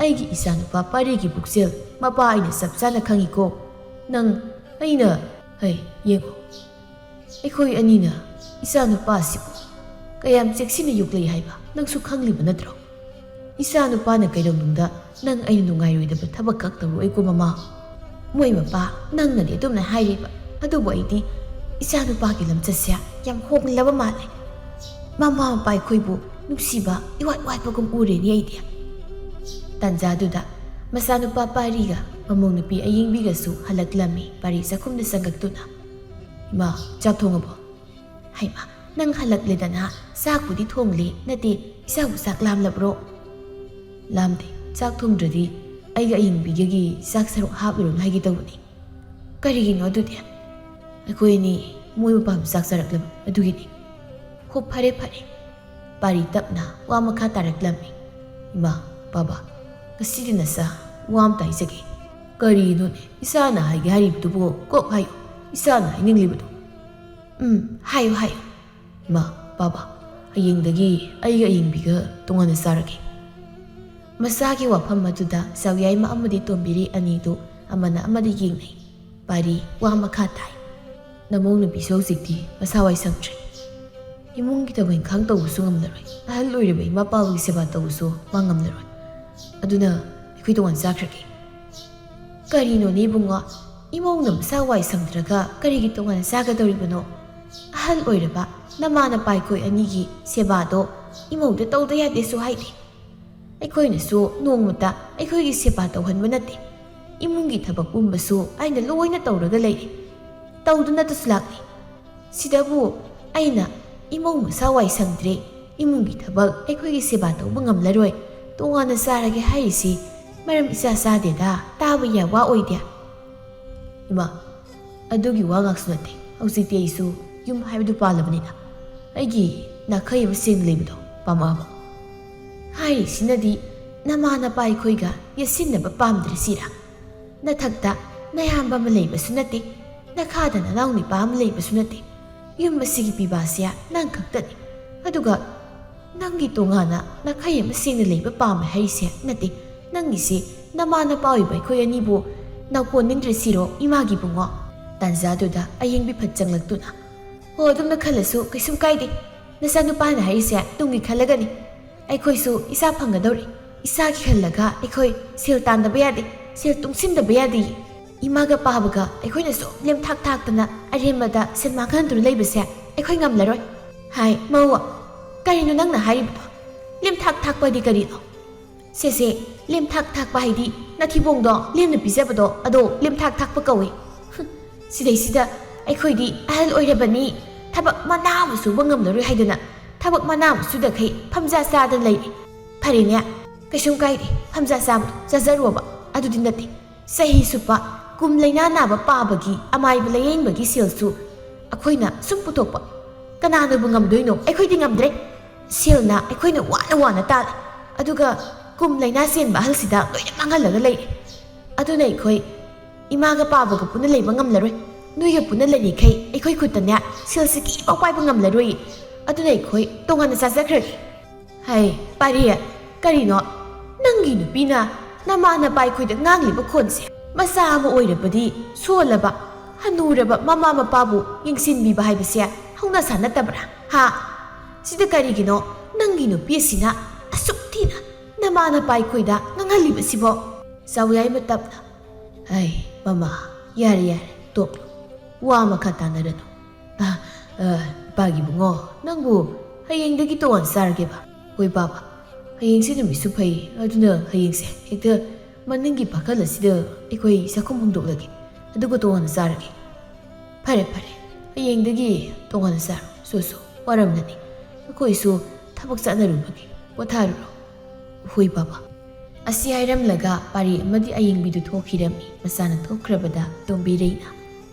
ꯑꯩꯒꯤ ꯏꯆꯥꯅꯨꯄꯥ ꯄꯥꯔꯤꯒꯤ ꯄꯨꯛꯆꯦꯜ ꯃꯄꯥ ꯑꯩꯅ ꯆꯞ ꯆꯥꯅ ꯈꯪꯉꯤꯀꯣ꯫ ꯅꯪ, ꯑꯩꯅ, ꯍꯩ, ꯌꯦꯡꯉꯣ, ꯑꯩꯈꯣꯏ ꯑꯅꯤꯅ ꯏꯆꯥꯅꯨꯄꯥ ꯑꯁꯤꯕꯨ ꯀꯌꯥꯝ ꯆꯦꯛꯁꯤꯟꯅ ꯌꯣꯛꯂꯛꯏ ꯍꯥꯏꯕ ꯅꯪꯁꯨ ꯈꯪꯂꯤꯕ ꯅꯠꯇ꯭ꯔꯣ? ꯏꯆꯥꯅꯨꯄꯥꯅ ꯀꯩꯗꯧꯅꯨꯡꯗ ꯅꯪ ꯑꯩꯅ ꯅꯨꯡꯉꯥꯏꯔꯣꯏꯗꯕ ꯊꯕꯛ ꯈꯛ ꯇꯧꯔꯣꯏꯀꯣ ꯃꯃꯥ꯫ ꯃꯣꯏ ꯃꯄꯥ, ꯅꯪꯅꯗꯤ ꯑꯗꯨꯝꯅ ꯍꯥꯏꯔꯤꯕ, ꯑꯗꯨꯕꯨ ꯑꯩꯗꯤ ꯏꯆꯥꯅꯨꯄꯥꯒꯤ ꯂꯝꯆꯠꯁꯦ ꯌꯥꯝ ꯍꯣꯡꯂꯕ ꯃꯥꯜꯂꯦ꯫ ꯃꯃꯥ ꯃꯄꯥ ꯑꯩꯈꯣꯏꯕꯨ ꯅꯨꯡꯁꯤꯕ ꯏꯋꯥꯠ ꯋꯥꯠꯄꯒꯨꯝ ꯎꯔꯦꯅꯦ ꯑꯩꯗꯤ꯫ ꯇꯥꯟꯖꯥꯗꯨꯗ ꯃꯆꯥꯅꯨꯄꯥ ꯄꯥꯔꯤꯒ ꯃꯃꯧ ꯅꯨꯄꯤ ꯑꯌꯦꯡꯕꯤꯒꯁꯨ ꯍꯜꯂꯛꯂꯝꯃꯤ ꯄꯥꯔꯤ ꯆꯥꯛꯈꯨꯝꯗ ꯆꯪꯉꯛꯇꯨꯅ꯫ "ꯏꯃꯥ, ꯆꯥꯛ ꯊꯣꯡꯉꯕꯣ?" "ꯍꯩꯃꯥ, ꯅꯪ ꯍꯜꯂꯛꯂꯦꯗꯅ, ꯆꯥꯛꯄꯨꯗꯤ ꯊꯣꯡꯂꯦ, ꯅꯠꯇꯦ, ꯏꯆꯥꯕꯨ ꯆꯥꯛ ꯂꯥꯝꯂꯕ꯭ꯔꯣ?" "ꯂꯥꯝꯗꯦ, ꯆꯥꯛ ꯊꯣꯡꯗ꯭ꯔꯗꯤ ꯑꯩꯒ ꯑꯌꯦꯡꯕꯤꯒꯒꯤ ꯆꯥꯛ ꯁꯔꯨꯛ ꯍꯥꯞꯂꯨꯔꯅꯨ ꯍꯥꯏꯒꯦ ꯇꯧꯕꯅꯤ꯫" "ꯀꯔꯤꯒꯤꯅꯣ ꯑꯗꯨꯗꯤ?" "ꯑꯩꯈꯣꯏ ꯑꯅꯤ ꯃꯣꯏ ꯃꯄꯥꯝ ꯆꯥꯛ ꯆꯥꯔꯛꯂꯕ ꯑꯗꯨꯒꯤꯅꯤ꯫ ꯍꯣ, ꯐꯔꯦ ꯐꯔꯦ꯫ ꯄꯥꯔꯤ ꯇꯞꯅ ꯋꯥ ꯃꯈꯥ ꯇꯥꯔꯛꯂꯝꯃꯤ꯫ ꯏꯃꯥ, ꯕꯥꯕꯥ, ꯉꯁꯤꯗꯤ ꯅꯁꯥ ꯋꯥ ꯑꯃ ꯇꯥꯏꯖꯒꯦ꯫ ꯀꯔꯤꯅꯣꯅꯦ ꯏꯆꯥꯅ ꯍꯥꯏꯒꯦ ꯍꯥꯏꯔꯤꯕꯗꯨꯕꯨ? ꯀꯣꯛ ꯍꯥꯏꯌꯨ, ꯏꯆꯥꯅ ꯍꯥꯏꯅꯤꯡꯂꯤꯕꯗꯣ꯫ ꯎꯝ, ꯍꯥꯏꯌꯨ ꯍꯥꯏꯌꯨ꯫ ꯏꯃꯥ, ꯕꯥꯕꯥ, ꯍꯌꯦꯡꯗꯒꯤ ꯑꯩꯒ ꯑꯌꯤꯡꯕꯤꯒ ꯇꯣꯉꯥꯟꯅ ꯆꯥꯔꯒꯦ꯫ ꯃꯆꯥꯒꯤ ꯋꯥꯐꯝ ꯑꯗꯨꯗ ꯆꯥꯎꯌꯥꯏꯃ ꯑꯃꯗꯤ ꯇꯣꯝꯕꯤꯔꯤ ꯑꯅꯤꯗꯨ ꯑꯃꯅ ꯑꯃꯗ ꯌꯦꯡꯅꯩ꯫ ꯄꯥꯔꯤ ꯋꯥ ꯃꯈꯥ ꯇꯥꯏ꯫ ꯅꯃꯧ ꯅꯨꯄꯤꯁꯨ ꯍꯧꯖꯤꯛꯇꯤ ꯃꯁꯥ ꯋꯥꯏ ꯁꯪꯗ꯭ꯔꯦ꯫ ꯏꯃꯨꯡꯒꯤ ꯊꯕꯛ ꯏꯪꯈꯥꯡ ꯇꯧꯕꯁꯨ ꯉꯝꯂꯔꯣꯏ꯫ ꯑꯍꯜ ꯑꯣꯏꯔꯕ ꯏꯃꯥ ꯄꯥꯕꯨꯒꯤ ꯁꯦꯕꯥ ꯇꯧꯕꯁꯨ ꯃꯥ ꯉꯝꯂꯔꯣꯏ꯫ ꯑꯗꯨꯅ ꯑꯩꯈꯣꯏ ꯇꯣꯉꯥꯟ ꯆꯥꯈ꯭ꯔꯒꯦ꯫ ꯀꯔꯤꯅꯣꯅꯦ ꯏꯕꯨꯡꯉꯣ? ꯏꯃꯧꯅ ꯃꯁꯥ ꯋꯥꯏ ꯁꯪꯗ꯭ꯔꯒ ꯀꯔꯤꯒꯤ ꯇꯣꯉꯥꯟꯅ ꯆꯥꯒꯗꯧꯔꯤꯕꯅꯣ? ꯑꯍꯜ ꯑꯣꯏꯔꯕ ꯅꯃꯥ ꯅꯄꯥ ꯑꯩꯈꯣꯏ ꯑꯅꯤꯒꯤ ꯁꯦꯕꯥꯗꯣ ꯏꯃꯧꯗ ꯇꯧꯗ ꯌꯥꯗꯦꯁꯨ ꯍꯥꯏꯗꯦ꯫ ꯑꯩꯈꯣꯏꯅꯁꯨ ꯅꯣꯡꯃꯇ ꯑꯩꯈꯣꯏꯒꯤ ꯁꯦꯕꯥ ꯇꯧꯍꯟꯕ ꯅꯠꯇꯦ꯫ ꯏꯃꯨꯡꯒꯤ ꯊꯕꯛ ꯄꯨꯝꯕꯁꯨ ꯑꯩꯅ ꯂꯣꯏꯅ ꯇꯧꯔꯒ ꯂꯩꯔꯦ꯫ ꯇꯧꯗꯨꯅꯇꯁꯨ ꯂꯥꯛꯂꯤ꯫ ꯁꯤꯗꯕꯨ ꯑꯩꯅ ꯏꯃꯧ ꯃꯁꯥ ꯋꯥꯏ ꯁꯪꯗ꯭ꯔꯦ, ꯏꯃꯨꯡꯒꯤ ꯊꯕꯛ ꯑꯩꯈꯣꯏꯒꯤ ꯁꯦꯕꯥ ꯇꯧꯕ ꯉꯝꯂꯔꯣꯏ, ꯇꯣꯉꯥꯟꯅ ꯆꯥꯔꯒꯦ ꯍꯥꯏꯔꯤꯁꯤ ꯃꯔꯝ ꯏꯆꯥ ꯆꯥꯗꯦꯗ, ꯇꯥꯕ ꯌꯥꯕ ꯋꯥ ꯑꯣꯏꯗꯦ꯫ ꯏꯃꯥ, ꯑꯗꯨꯒꯤ ꯋꯥ ꯉꯥꯛꯁꯨ ꯅꯠꯇꯦ꯫ ꯍꯧꯖꯤꯛꯇꯤ ꯑꯩꯁꯨ ꯌꯨꯝ ꯍꯥꯏꯕꯗꯨ ꯄꯥꯜꯂꯕꯅꯤꯅ ꯑꯩꯒꯤ ꯅꯥꯈꯩ ꯑꯃ ꯁꯦꯡꯅ ꯂꯩꯕꯗꯣ ꯄꯥꯝꯃꯛꯑꯕ꯫ ꯍꯥꯏꯔꯤꯁꯤꯅꯗꯤ ꯅꯃꯥ ꯅꯄꯥ ꯑꯩꯈꯣꯏꯒ ꯌꯦꯠꯁꯤꯟꯅꯕ ꯄꯥꯝꯗ꯭ꯔꯦ ꯁꯤꯔꯥ? ꯅꯊꯛꯇ ꯅꯌꯥꯝꯕ ꯑꯃ ꯂꯩꯕꯁꯨ ꯅꯠꯇꯦ, ꯅꯈꯥꯗ ꯅꯅꯥꯎ ꯅꯨꯄꯥ ꯑꯃ ꯂꯩꯕꯁꯨ ꯅꯠꯇꯦ꯫ ꯌꯨꯝ ꯑꯁꯤꯒꯤ ꯄꯤꯕꯥꯁꯦ ꯅꯪ ꯈꯛꯇꯅꯤ꯫ ꯑꯗꯨꯒ ꯅꯪꯒꯤ ꯇꯣꯉꯥꯟꯅ ꯅꯥꯈꯩ ꯑꯃ ꯁꯦꯡꯅ ꯂꯩꯕ ꯄꯥꯝꯃꯦ ꯍꯥꯏꯔꯤꯁꯦ ꯅꯠꯇꯦ꯫ ꯅꯪꯒꯤꯁꯦ ꯅꯃꯥ ꯅꯄꯥ ꯑꯣꯏꯕ ꯑꯩꯈꯣꯏ ꯑꯅꯤꯕꯨ ꯅꯥꯎꯀꯣꯟꯅꯤꯡꯗ꯭ꯔꯦ ꯁꯤꯔꯣ, ꯏꯃꯥꯒꯤ ꯏꯕꯨꯡꯉꯣ? ꯇꯥꯟꯖꯥꯗꯨꯗ ꯑꯌꯦꯡꯕꯤ ꯐꯠ ꯆꯪꯂꯛꯇꯨꯅ, "ꯍꯣ, ꯑꯗꯨꯝꯅ ꯈꯜꯂꯁꯨ ꯀꯩꯁꯨꯝ ꯀꯥꯏꯗꯦ꯫ ꯅꯆꯥꯅꯨꯄꯥꯅ ꯍꯥꯏꯔꯤꯁꯦ ꯇꯨꯡꯒꯤ ꯈꯜꯂꯒꯅꯤ꯫ ꯑꯩꯈꯣꯏꯁꯨ ꯏꯆꯥ ꯐꯪꯒꯗꯧꯔꯦ꯫ ꯏꯆꯥꯒꯤ ꯈꯜꯂꯒ ꯑꯩꯈꯣꯏ ꯁꯦꯜ ꯇꯥꯟꯗꯕ ꯌꯥꯗꯦ, ꯁꯦꯜ ꯇꯨꯡꯁꯤꯟꯗꯕ ꯌꯥꯗꯦ꯫ ꯏꯃꯥꯒ ꯄꯥꯕꯒ ꯑꯩꯈꯣꯏꯅꯁꯨ ꯂꯦꯝꯊꯥꯛ ꯊꯥꯛꯇꯅ ꯑꯔꯦꯝꯕꯗ ꯁꯦꯜ ꯃꯥꯡꯍꯟꯗꯨꯅ ꯂꯩꯕꯁꯦ ꯑꯩꯈꯣꯏ ꯉꯝꯂꯔꯣꯏ꯫" ꯍꯥꯏ, ꯃꯧ, ꯀꯔꯤꯅꯣ ꯅꯪꯅ ꯍꯥꯏꯔꯤꯕꯗꯣ? ꯂꯦꯝꯊꯥꯛ ꯊꯥꯛꯄꯗꯤ ꯀꯔꯤꯅꯣ? ꯁꯦ ꯁꯦ, ꯂꯦꯝꯊꯥꯛ ꯊꯥꯛꯄ ꯍꯥꯏꯗꯤ ꯅꯊꯤꯕꯣꯡꯗꯣ ꯂꯦꯝꯅ ꯄꯤꯖꯕꯗꯣ, ꯑꯗꯣ ꯂꯦꯝꯊꯥꯛ ꯊꯥꯛꯄ ꯀꯧꯏ꯫ ꯍꯨꯝ, ꯁꯤꯗꯩꯁꯤꯗ ꯑꯩꯈꯣꯏꯗꯤ ꯑꯍꯜ ꯑꯣꯏꯔꯕꯅꯤ, ꯊꯕꯛ ꯃꯅꯥ ꯑꯃ ꯁꯨꯕ ꯉꯝꯂꯔꯣꯏ ꯍꯥꯏꯗꯅ ꯊꯕꯛ ꯃꯅꯥ ꯑꯃ ꯁꯨꯗꯈꯩ ꯐꯝꯖꯥ ꯆꯥꯗꯅ ꯂꯩꯔꯦ꯫ ꯐꯔꯦꯅꯦ, ꯀꯩꯁꯨꯝ ꯀꯥꯏꯗꯦ, ꯐꯝꯖꯥ ꯆꯥꯕꯗꯣ ꯆꯥꯖꯔꯨꯕ꯫ ꯑꯗꯨꯗꯤ ꯅꯠꯇꯦ, ꯆꯍꯤ ꯆꯨꯞꯄ ꯀꯨꯝ ꯂꯩꯅꯥ ꯅꯥꯕ ꯄꯥꯕꯒꯤ ꯑꯃꯥꯏꯕ ꯂꯥꯌꯦꯡꯕꯒꯤ ꯁꯦꯜꯁꯨ ꯑꯩꯈꯣꯏꯅ ꯁꯨꯝ ꯄꯨꯊꯣꯛꯄ ꯀꯅꯥꯅꯕꯨ ꯉꯝꯗꯣꯏꯅꯣ? ꯑꯩꯈꯣꯏꯗꯤ ꯉꯝꯗ꯭ꯔꯦ꯫ ꯁꯦꯜꯅ ꯑꯩꯈꯣꯏꯅ ꯋꯥꯅ ꯋꯥꯅ ꯇꯥꯜꯂꯦ, ꯑꯗꯨꯒ ꯀꯨꯝ ꯂꯥꯏꯅꯥ ꯆꯦꯟꯕ ꯑꯍꯜꯁꯤꯗ ꯂꯣꯏꯅ ꯃꯥꯡꯍꯜꯂꯒ ꯂꯩꯔꯦ꯫ ꯑꯗꯨꯅ ꯑꯩꯈꯣꯏ ꯏꯃꯥꯒ ꯄꯥꯕꯒ ꯄꯨꯟꯅ ꯂꯩꯕ ꯉꯝꯂꯔꯣꯏ꯫ ꯅꯣꯏꯒ ꯄꯨꯟꯅ ꯂꯩꯔꯤꯈꯩ ꯑꯩꯈꯣꯏ ꯈꯨꯠꯇꯅꯦ ꯁꯦꯜꯁꯦ ꯀꯤꯐꯥꯎ ꯄꯥꯏꯕ ꯉꯝꯂꯔꯣꯏ꯫ ꯑꯗꯨꯅ ꯑꯩꯈꯣꯏ ꯇꯣꯉꯥꯟꯅ ꯆꯥꯖꯈ꯭ꯔꯒꯦ꯫ ꯍꯩ, ꯄꯥꯔꯤ, ꯀꯔꯤꯅꯣ? ꯅꯪꯒꯤ ꯅꯨꯄꯤꯅ ꯅꯃꯥ ꯅꯄꯥ ꯑꯩꯈꯣꯏꯗ ꯉꯥꯡꯂꯤꯕ ꯈꯣꯟꯁꯦ? ꯃꯆꯥ ꯑꯃ ꯑꯣꯏꯔꯕꯗꯤ ꯁꯣꯜꯂꯕ, ꯍꯅꯨꯔꯕ ꯃꯃꯥ ꯃꯄꯥꯕꯨ ꯌꯦꯡꯁꯤꯟꯕꯤꯕ ꯍꯥꯏꯕꯁꯦ ꯍꯧꯅ ꯁꯥ ꯅꯠꯇꯕ꯭ꯔꯥ? ꯍꯥ? ꯁꯤꯗ ꯀꯔꯤꯒꯤꯅꯣ ꯅꯪꯒꯤ ꯅꯨꯄꯤ ꯑꯁꯤꯅ ꯑꯁꯨꯛ ꯊꯤꯅ ꯅꯃꯥ ꯅꯄꯥ ꯑꯩꯈꯣꯏꯗ ꯉꯥꯡꯍꯜꯂꯤꯕꯁꯤꯕꯣ? ꯆꯥꯎꯌꯥꯏ ꯃꯇꯞꯅ, ꯍꯩ, ꯃꯃꯥ, ꯌꯥꯔꯦ, ꯌꯥꯔꯦ, ꯇꯣꯛꯂꯣ꯫ ꯋꯥ ꯃꯈꯥ ꯇꯥꯅꯔꯅꯨ꯫ ꯑ, ꯑ, ꯏꯄꯥꯒꯤ ꯏꯕꯨꯡꯉꯣ, ꯅꯪꯕꯨ ꯍꯌꯦꯡꯗꯒꯤ ꯇꯣꯉꯥꯟ ꯆꯥꯔꯒꯦꯕ? ꯍꯣꯏ, ꯄꯥꯕ꯫ ꯍꯌꯦꯡꯁꯦ ꯅꯨꯃꯤꯠꯁꯨ ꯐꯩ, ꯑꯗꯨꯅ ꯍꯌꯦꯡꯁꯦ ꯍꯦꯛꯇ ꯃꯅꯤꯡꯒꯤ ꯄꯥꯈꯜ ꯑꯁꯤꯗ ꯑꯩꯈꯣꯏ ꯆꯥꯛꯈꯨꯝ ꯍꯣꯡꯗꯣꯛꯂꯒꯦ, ꯑꯗꯨꯒ ꯇꯣꯉꯥꯟꯅ ꯆꯥꯔꯒꯦ꯫ ꯐꯔꯦ, ꯐꯔꯦ, ꯍꯌꯦꯡꯗꯒꯤ ꯇꯣꯉꯥꯟꯅ ꯆꯥꯔꯣ꯫ ꯁꯣ, ꯁꯣ, ꯋꯥꯔꯝꯂꯅꯤ꯫ ꯑꯩꯈꯣꯏꯁꯨ ꯊꯕꯛ ꯆꯠꯅꯔꯨꯕꯒꯤ꯫ ꯄꯣꯊꯥꯔꯨꯔꯣ꯫ ꯍꯣꯏ, ꯄꯥꯕ꯫ ꯑꯁꯤ ꯍꯥꯏꯔꯝꯂꯒ ꯄꯥꯔꯤ ꯑꯃꯗꯤ ꯑꯌꯦꯡꯕꯤꯗꯨ ꯊꯣꯛꯈꯤꯔꯝꯃꯤ꯫ ꯃꯆꯥꯅ ꯊꯣꯛꯈ꯭ꯔꯕꯗ ꯇꯣꯝꯕꯤꯔꯩꯅ,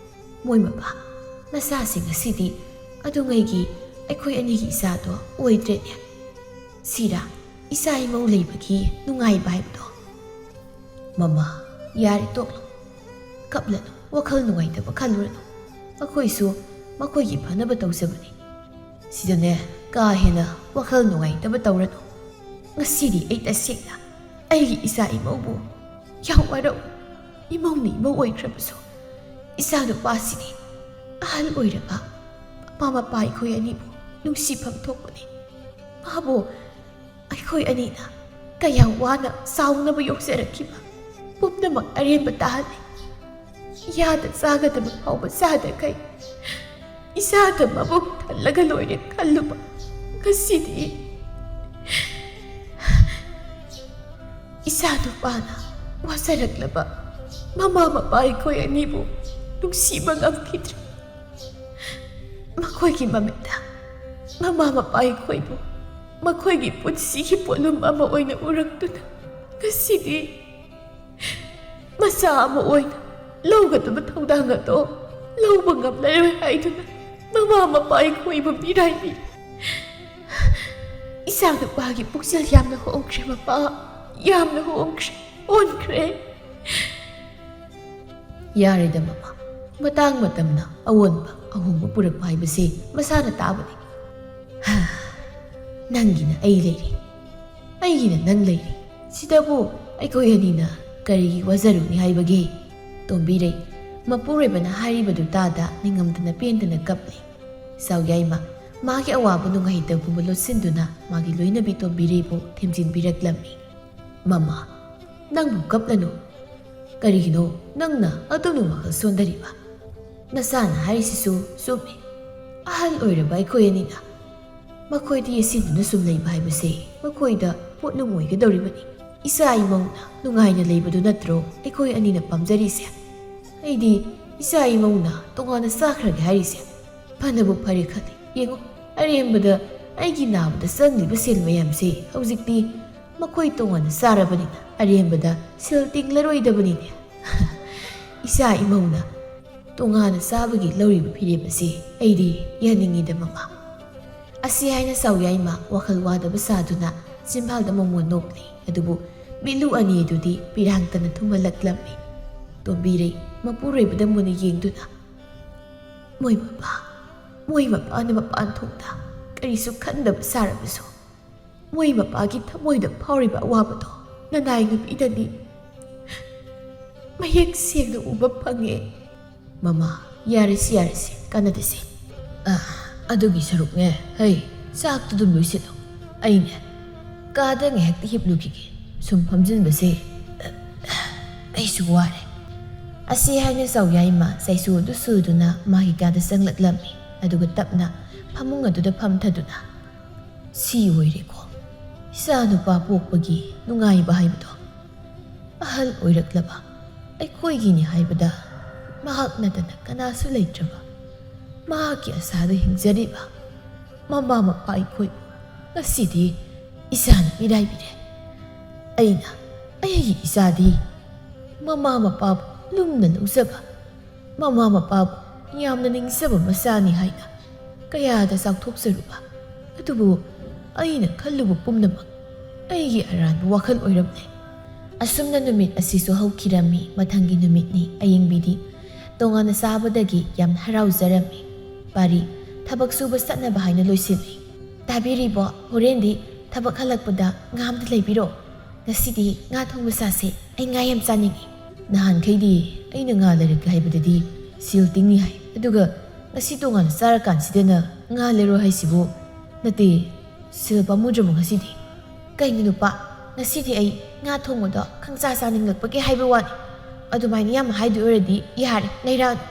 ꯃꯣꯏ ꯃꯄꯥ, ꯅꯆꯥꯁꯤꯡ ꯑꯁꯤꯗꯤ ꯑꯗꯨꯉꯩꯒꯤ ꯑꯩꯈꯣꯏ ꯑꯅꯤꯒꯤ ꯏꯆꯥꯗꯣ ꯑꯣꯏꯗ꯭ꯔꯦꯅꯦ꯫ ꯁꯤꯔꯥ ꯏꯆꯥ ꯏꯃꯧ ꯂꯩꯕꯒꯤ ꯅꯨꯡꯉꯥꯏꯕ ꯍꯥꯏꯕꯗꯣ? ꯃꯃꯥ, ꯌꯥꯔꯦ, ꯇꯣꯛꯂꯣ꯫ ꯀꯞꯂꯅꯨ, ꯋꯥꯈꯜ ꯅꯨꯡꯉꯥꯏꯇꯕ ꯈꯜꯂꯨꯔꯅꯨ꯫ ꯑꯩꯈꯣꯏꯁꯨ ꯃꯈꯣꯏꯒꯤ ꯐꯅꯕ ꯇꯧꯖꯕꯅꯤ꯫ ꯁꯤꯗꯅꯦ ꯀꯥ ꯍꯦꯟꯅ ꯋꯥꯈꯜ ꯅꯨꯡꯉꯥꯏꯇꯕ ꯇꯧꯔꯅꯨ꯫ ꯉꯁꯤꯗꯤ ꯑꯩ ꯇꯁꯦꯡꯅ ꯑꯩꯒꯤ ꯏꯆꯥ ꯏꯃꯧꯕꯨ ꯌꯥꯝ ꯋꯥꯔꯧꯏ꯫ ꯏꯃꯧꯅ ꯏꯃꯧ ꯑꯣꯏꯈ꯭ꯔꯕꯁꯨ ꯏꯆꯥ ꯅꯨꯄꯥꯁꯤꯗꯤ ꯑꯍꯜ ꯑꯣꯏꯔꯕ ꯃꯃꯥ ꯃꯄꯥ ꯑꯩꯈꯣꯏ ꯑꯅꯤꯕꯨ ꯅꯨꯡꯁꯤꯐꯝ ꯊꯣꯛꯄꯅꯤ꯫ ꯃꯥꯕꯨ ꯑꯩꯈꯣꯏ ꯑꯅꯤꯅ ꯀꯌꯥꯝ ꯋꯥꯅ ꯆꯥꯎꯅꯕ ꯌꯣꯛꯆꯔꯛꯈꯤꯕ ꯄꯨꯝꯅꯃꯛ ꯑꯔꯦꯝꯕ ꯇꯥꯍꯜꯂꯦ꯫ ꯌꯥꯗ ꯆꯥꯒꯗꯕ ꯐꯥꯎꯕ ꯆꯥꯗꯈꯩ ꯏꯁꯥꯗ ꯃꯕꯨꯛ ꯊꯜꯂꯒ ꯂꯣꯏꯔꯦ ꯈꯜꯂꯨꯕ ꯉꯁꯤꯗꯤ ꯏꯆꯥ ꯅꯨꯄꯥꯅ ꯋꯥꯖꯔꯛꯂꯕ ꯃꯃꯥ ꯃꯄꯥ ꯑꯩꯈꯣꯏ ꯑꯅꯤꯕꯨ ꯅꯨꯡꯁꯤꯕ ꯉꯝꯈꯤꯗ꯭ꯔꯦ꯫ ꯃꯈꯣꯏꯒꯤ ꯃꯃꯤꯠꯇ ꯃꯃꯥ ꯃꯄꯥ ꯑꯩꯈꯣꯏꯕꯨ ꯃꯈꯣꯏꯒꯤ ꯄꯨꯟꯁꯤꯒꯤ ꯄꯣꯠꯂꯨꯝ ꯑꯃ ꯑꯣꯏꯅ ꯎꯔꯛꯇꯨꯅ ꯉꯁꯤꯗꯤ ꯃꯆꯥ ꯑꯃ ꯑꯣꯏꯅ ꯂꯧꯒꯗꯕ ꯊꯧꯗꯥꯡ ꯑꯗꯣ ꯂꯧꯕ ꯉꯝꯂꯔꯣꯏ ꯍꯥꯏꯗꯨꯅ ꯃꯃꯥ ꯃꯄꯥ ꯑꯩꯈꯣꯏꯕꯨ ꯃꯤꯔꯥꯏꯕꯤ꯫ ꯏꯆꯥ ꯅꯨꯄꯥꯒꯤ ꯄꯨꯛꯆꯦꯜ ꯌꯥꯝꯅ ꯍꯣꯡꯈ꯭ꯔꯦ ꯃꯄꯥ, ꯌꯥꯝꯅ ꯍꯣꯡꯈ꯭ꯔꯦ, ꯑꯣꯟꯈ꯭ꯔꯦ꯫ ꯌꯥꯔꯦꯗ ꯃꯃꯥ, ꯃꯇꯥꯡ ꯃꯇꯝꯅ ꯑꯑꯣꯟꯕ ꯑꯍꯣꯡꯕ ꯄꯨꯔꯛꯄ ꯍꯥꯏꯕꯁꯤ ꯃꯁꯥꯅ ꯇꯥꯕꯅꯤ꯫ ꯍꯥ, ꯅꯪꯒꯤꯅ ꯑꯩ ꯂꯩꯔꯤ, ꯑꯩꯒꯤꯅ ꯅꯪ ꯂꯩꯔꯤ꯫ ꯁꯤꯗꯕꯨ ꯑꯩꯈꯣꯏ ꯑꯅꯤꯅ ꯀꯔꯤꯒꯤ ꯋꯥꯖꯔꯨꯅꯤ ꯍꯥꯏꯕꯒꯦ? ꯇꯣꯝꯕꯤꯔꯩ ꯃꯄꯨꯔꯣꯏꯕꯅ ꯍꯥꯏꯔꯤꯕꯗꯨ ꯇꯥꯗ ꯅꯤꯡꯉꯝꯗꯅ ꯄꯦꯟꯗꯅ ꯀꯞꯂꯤ꯫ ꯆꯥꯎꯌꯥꯏꯃ ꯃꯥꯒꯤ ꯑꯋꯥꯕ ꯅꯨꯡꯉꯥꯏꯇꯕ ꯄꯨꯝꯕ ꯂꯣꯠꯁꯤꯟꯗꯨꯅ ꯃꯥꯒꯤ ꯂꯣꯏꯅꯕꯤ ꯇꯣꯝꯕꯤꯔꯩꯕꯨ ꯊꯦꯝꯖꯤꯟꯕꯤꯔꯛꯂꯝꯃꯤ꯫ ꯃꯃꯥ, ꯅꯪꯕꯨ ꯀꯞꯂꯅꯨ꯫ ꯀꯔꯤꯒꯤꯅꯣ ꯅꯪꯅ ꯑꯗꯨꯝꯅ ꯋꯥꯈꯜ ꯁꯣꯟꯊꯔꯤꯕ? ꯅꯆꯥꯅ ꯍꯥꯏꯔꯤꯁꯤꯁꯨ ꯆꯨꯝꯃꯤ꯫ ꯑꯍꯜ ꯑꯣꯏꯔꯕ ꯑꯩꯈꯣꯏ ꯑꯅꯤꯅ ꯃꯈꯣꯏꯗ ꯌꯦꯠꯁꯤꯟꯗꯨꯅ ꯁꯨꯝ ꯂꯩꯕ ꯍꯥꯏꯕꯁꯦ ꯃꯈꯣꯏꯗ ꯄꯣꯠꯂꯨꯝ ꯑꯣꯏꯒꯗꯧꯔꯤꯕꯅꯤ꯫ ꯏꯆꯥ ꯏꯃꯧꯅ ꯅꯨꯡꯉꯥꯏꯅ ꯂꯩꯕꯗꯨ ꯅꯠꯇ꯭ꯔꯣ ꯑꯩꯈꯣꯏ ꯑꯅꯤꯅ ꯄꯥꯝꯖꯔꯤꯁꯦ? ꯑꯩꯗꯤ ꯏꯆꯥ ꯏꯃꯧꯅ ꯇꯣꯉꯥꯟꯅ ꯆꯥꯈ꯭ꯔꯒꯦ ꯍꯥꯏꯔꯤꯁꯦ ꯐꯅꯕꯨ ꯐꯔꯦ ꯈꯜꯂꯤ꯫ ꯌꯦꯡꯉꯨ, ꯑꯔꯦꯝꯕꯗ ꯑꯩꯒꯤ ꯅꯥꯕꯗ ꯆꯪꯂꯤꯕ ꯁꯦꯜ ꯃꯌꯥꯝꯁꯦ ꯍꯧꯖꯤꯛꯇꯤ ꯃꯈꯣꯏ ꯇꯣꯉꯥꯟꯅ ꯆꯥꯔꯕꯅꯤꯅ ꯑꯔꯦꯝꯕꯗ ꯁꯦꯜ ꯇꯤꯡꯂꯔꯣꯏꯗꯕꯅꯤꯅꯦ꯫ ꯏꯆꯥ ꯏꯃꯧꯅ ꯇꯣꯉꯥꯟꯅ ꯆꯥꯕꯒꯤ ꯂꯧꯔꯤꯕ ꯐꯤꯔꯦꯞ ꯑꯁꯤ ꯑꯩꯗꯤ ꯌꯥꯅꯤꯡꯉꯤꯗ ꯃꯃꯥ꯫ ꯑꯁꯤ ꯍꯥꯏꯅ ꯆꯥꯎꯌꯥꯏꯃ ꯋꯥꯈꯜ ꯋꯥꯗꯕ ꯁꯥꯗꯨꯅ ꯆꯤꯝꯕꯥꯜꯗ ꯃꯣꯃꯣꯟ ꯅꯣꯛꯂꯤ꯫ ꯑꯗꯨꯕꯨ ꯃꯤꯠꯂꯨ ꯑꯅꯤ ꯑꯗꯨꯗꯤ ꯄꯤꯔꯥꯡꯇꯅ ꯊꯨꯝꯍꯜꯂꯛꯂꯝꯃꯤ꯫ ꯇꯣꯝꯕꯤꯔꯩ ꯃꯄꯨꯔꯣꯏꯕꯗ ꯃꯨꯟꯅ ꯌꯦꯡꯗꯨꯅ, "ꯃꯣꯏ ꯃꯄꯥ, ꯃꯣꯏ ꯃꯄꯥꯅ ꯃꯄꯥꯟ ꯊꯣꯡꯗ ꯀꯔꯤꯁꯨ ꯈꯟꯗꯕ ꯁꯥꯔꯕꯁꯨ, ꯃꯣꯏ ꯃꯄꯥꯒꯤ ꯊꯃꯣꯏꯗ ꯐꯥꯎꯔꯤꯕ ꯑꯋꯥꯕꯗꯣ ꯅꯅꯥꯏ ꯅꯨꯄꯤꯗꯗꯤ ꯃꯌꯦꯛ ꯁꯦꯡꯅ ꯎꯕ ꯐꯪꯉꯦ꯫" "ꯃꯃꯥ, ꯌꯥꯔꯦꯁꯦ, ꯌꯥꯔꯦꯁꯦ, ꯀꯥꯟꯅꯗꯦꯁꯦ꯫ ꯑ, ꯑꯗꯨꯒꯤ ꯁꯔꯨꯛꯅꯦ, ꯍꯩ, ꯆꯥꯛꯇꯨ ꯑꯗꯨꯝ ꯂꯣꯏꯁꯤꯜꯂꯣ꯫ ꯑꯩꯅꯦ, ꯀꯥꯗ ꯉꯥꯏꯍꯥꯛꯇꯤ ꯍꯤꯞꯂꯨꯈꯤꯒꯦ꯫ ꯁꯨꯝ ꯐꯝꯖꯤꯟꯕꯁꯦ, ꯑ, ꯑꯩꯁꯨ ꯋꯥꯔꯦ꯫" ꯑꯁꯤ ꯍꯥꯏꯅ ꯆꯥꯎꯌꯥꯏꯃ ꯆꯩꯁꯨ ꯑꯗꯨ ꯁꯨꯗꯨꯅ ꯃꯥꯒꯤ ꯀꯥꯗ ꯆꯪꯂꯛꯂꯝꯃꯤ꯫ ꯑꯗꯨꯒ ꯇꯞꯅ ꯐꯃꯨꯡ ꯑꯗꯨꯗ ꯐꯝꯊꯗꯨꯅ, "ꯁꯤ ꯑꯣꯏꯔꯦꯀꯣ ꯏꯆꯥ ꯅꯨꯄꯥ ꯄꯣꯛꯄꯒꯤ ꯅꯨꯡꯉꯥꯏꯕ ꯍꯥꯏꯕꯗꯣ꯫ ꯑꯍꯜ ꯑꯣꯏꯔꯛꯂꯕ ꯑꯩꯈꯣꯏꯒꯤꯅꯤ ꯍꯥꯏꯕꯗ ꯃꯍꯥꯛ ꯅꯠꯇꯅ ꯀꯅꯥꯁꯨ ꯂꯩꯇ꯭ꯔꯕ, ꯃꯍꯥꯛꯀꯤ ꯑꯁꯥꯗ ꯍꯤꯡꯖꯔꯤꯕ ꯃꯃꯥ ꯃꯄꯥ ꯑꯩꯈꯣꯏꯕꯨ ꯉꯁꯤꯗꯤ ꯏꯆꯥꯅ ꯃꯤꯔꯥꯏꯕꯤꯔꯦ꯫ ꯑꯩꯅ ꯑꯩꯒꯤ ꯏꯆꯥꯗꯤ ꯃꯃꯥ ꯃꯄꯥꯕꯨ ꯂꯨꯝꯅ ꯂꯧꯖꯕ, ꯃꯃꯥ ꯃꯄꯥꯕꯨ ꯌꯥꯝꯅ ꯅꯤꯡꯖꯕ ꯃꯆꯥꯅꯤ ꯍꯥꯏꯅ ꯀꯌꯥꯗ ꯆꯥꯎꯊꯣꯛꯆꯔꯨꯕ꯫ ꯑꯗꯨꯕꯨ ꯑꯩꯅ ꯈꯜꯂꯨꯕ ꯄꯨꯝꯅꯃꯛ ꯑꯩꯒꯤ ꯑꯔꯥꯟꯕ ꯋꯥꯈꯜ ꯑꯣꯏꯔꯝꯂꯦ꯫ ꯑꯁꯨꯝꯅ ꯅꯨꯃꯤꯠ ꯑꯁꯤꯁꯨ ꯍꯧꯈꯤꯔꯝꯃꯤ꯫ ꯃꯊꯪꯒꯤ ꯅꯨꯃꯤꯠꯅꯤ꯫ ꯑꯌꯤꯡꯕꯤꯗꯤ ꯇꯣꯉꯥꯟꯅ ꯆꯥꯕꯗꯒꯤ ꯌꯥꯝ ꯍꯔꯥꯎꯖꯔꯝꯃꯤ꯫ ꯄꯥꯔꯤ ꯊꯕꯛ ꯁꯨꯕ ꯆꯠꯅꯕ ꯍꯥꯏꯅ ꯂꯣꯏꯁꯤꯜꯂꯤ꯫ "ꯇꯥꯕꯤꯔꯤꯕꯣ? ꯍꯣꯔꯦꯟꯗꯤ ꯊꯕꯛ ꯍꯜꯂꯛꯄꯗ ꯉꯥ ꯑꯝꯇ ꯂꯩꯕꯤꯔꯣ꯫ ꯉꯁꯤꯗꯤ ꯉꯥ ꯊꯣꯡꯕ ꯆꯥꯁꯦ꯫ ꯑꯩ ꯉꯥ ꯌꯥꯝ ꯆꯥꯅꯤꯡꯉꯤ꯫" ꯅꯍꯥꯟꯈꯩꯗꯤ ꯑꯩꯅ ꯉꯥ ꯂꯩꯔꯛꯀꯦ ꯍꯥꯏꯕꯗꯗꯤ ꯁꯦꯜ ꯇꯤꯡꯅꯤ ꯍꯥꯏ꯫ ꯑꯗꯨꯒ ꯉꯁꯤ ꯇꯣꯉꯥꯟꯅ ꯆꯥꯔꯀꯥꯟꯁꯤꯗꯅ ꯉꯥ ꯂꯩꯔꯣ ꯍꯥꯏꯁꯤꯕꯨ? ꯅꯠꯇꯦ, ꯁꯦꯜ ꯄꯥꯝꯃꯨꯗ꯭ꯔꯕꯣ ꯉꯁꯤꯗꯤ? "ꯀꯩꯅꯣ ꯅꯨꯄꯥ, ꯉꯁꯤꯗꯤ ꯑꯩ ꯉꯥ ꯊꯣꯡꯕꯗꯣ ꯈꯪꯆꯥ ꯆꯥꯅꯤꯡꯂꯛꯄꯒꯤ ꯍꯥꯏꯕ ꯋꯥꯅꯤ꯫ ꯑꯗꯨꯃꯥꯏꯅ ꯌꯥꯝ ꯍꯥꯏꯗꯣꯏ ꯑꯣꯏꯔꯗꯤ ꯌꯥꯔꯦ, ꯂꯩꯔꯛꯑꯅꯨ꯫"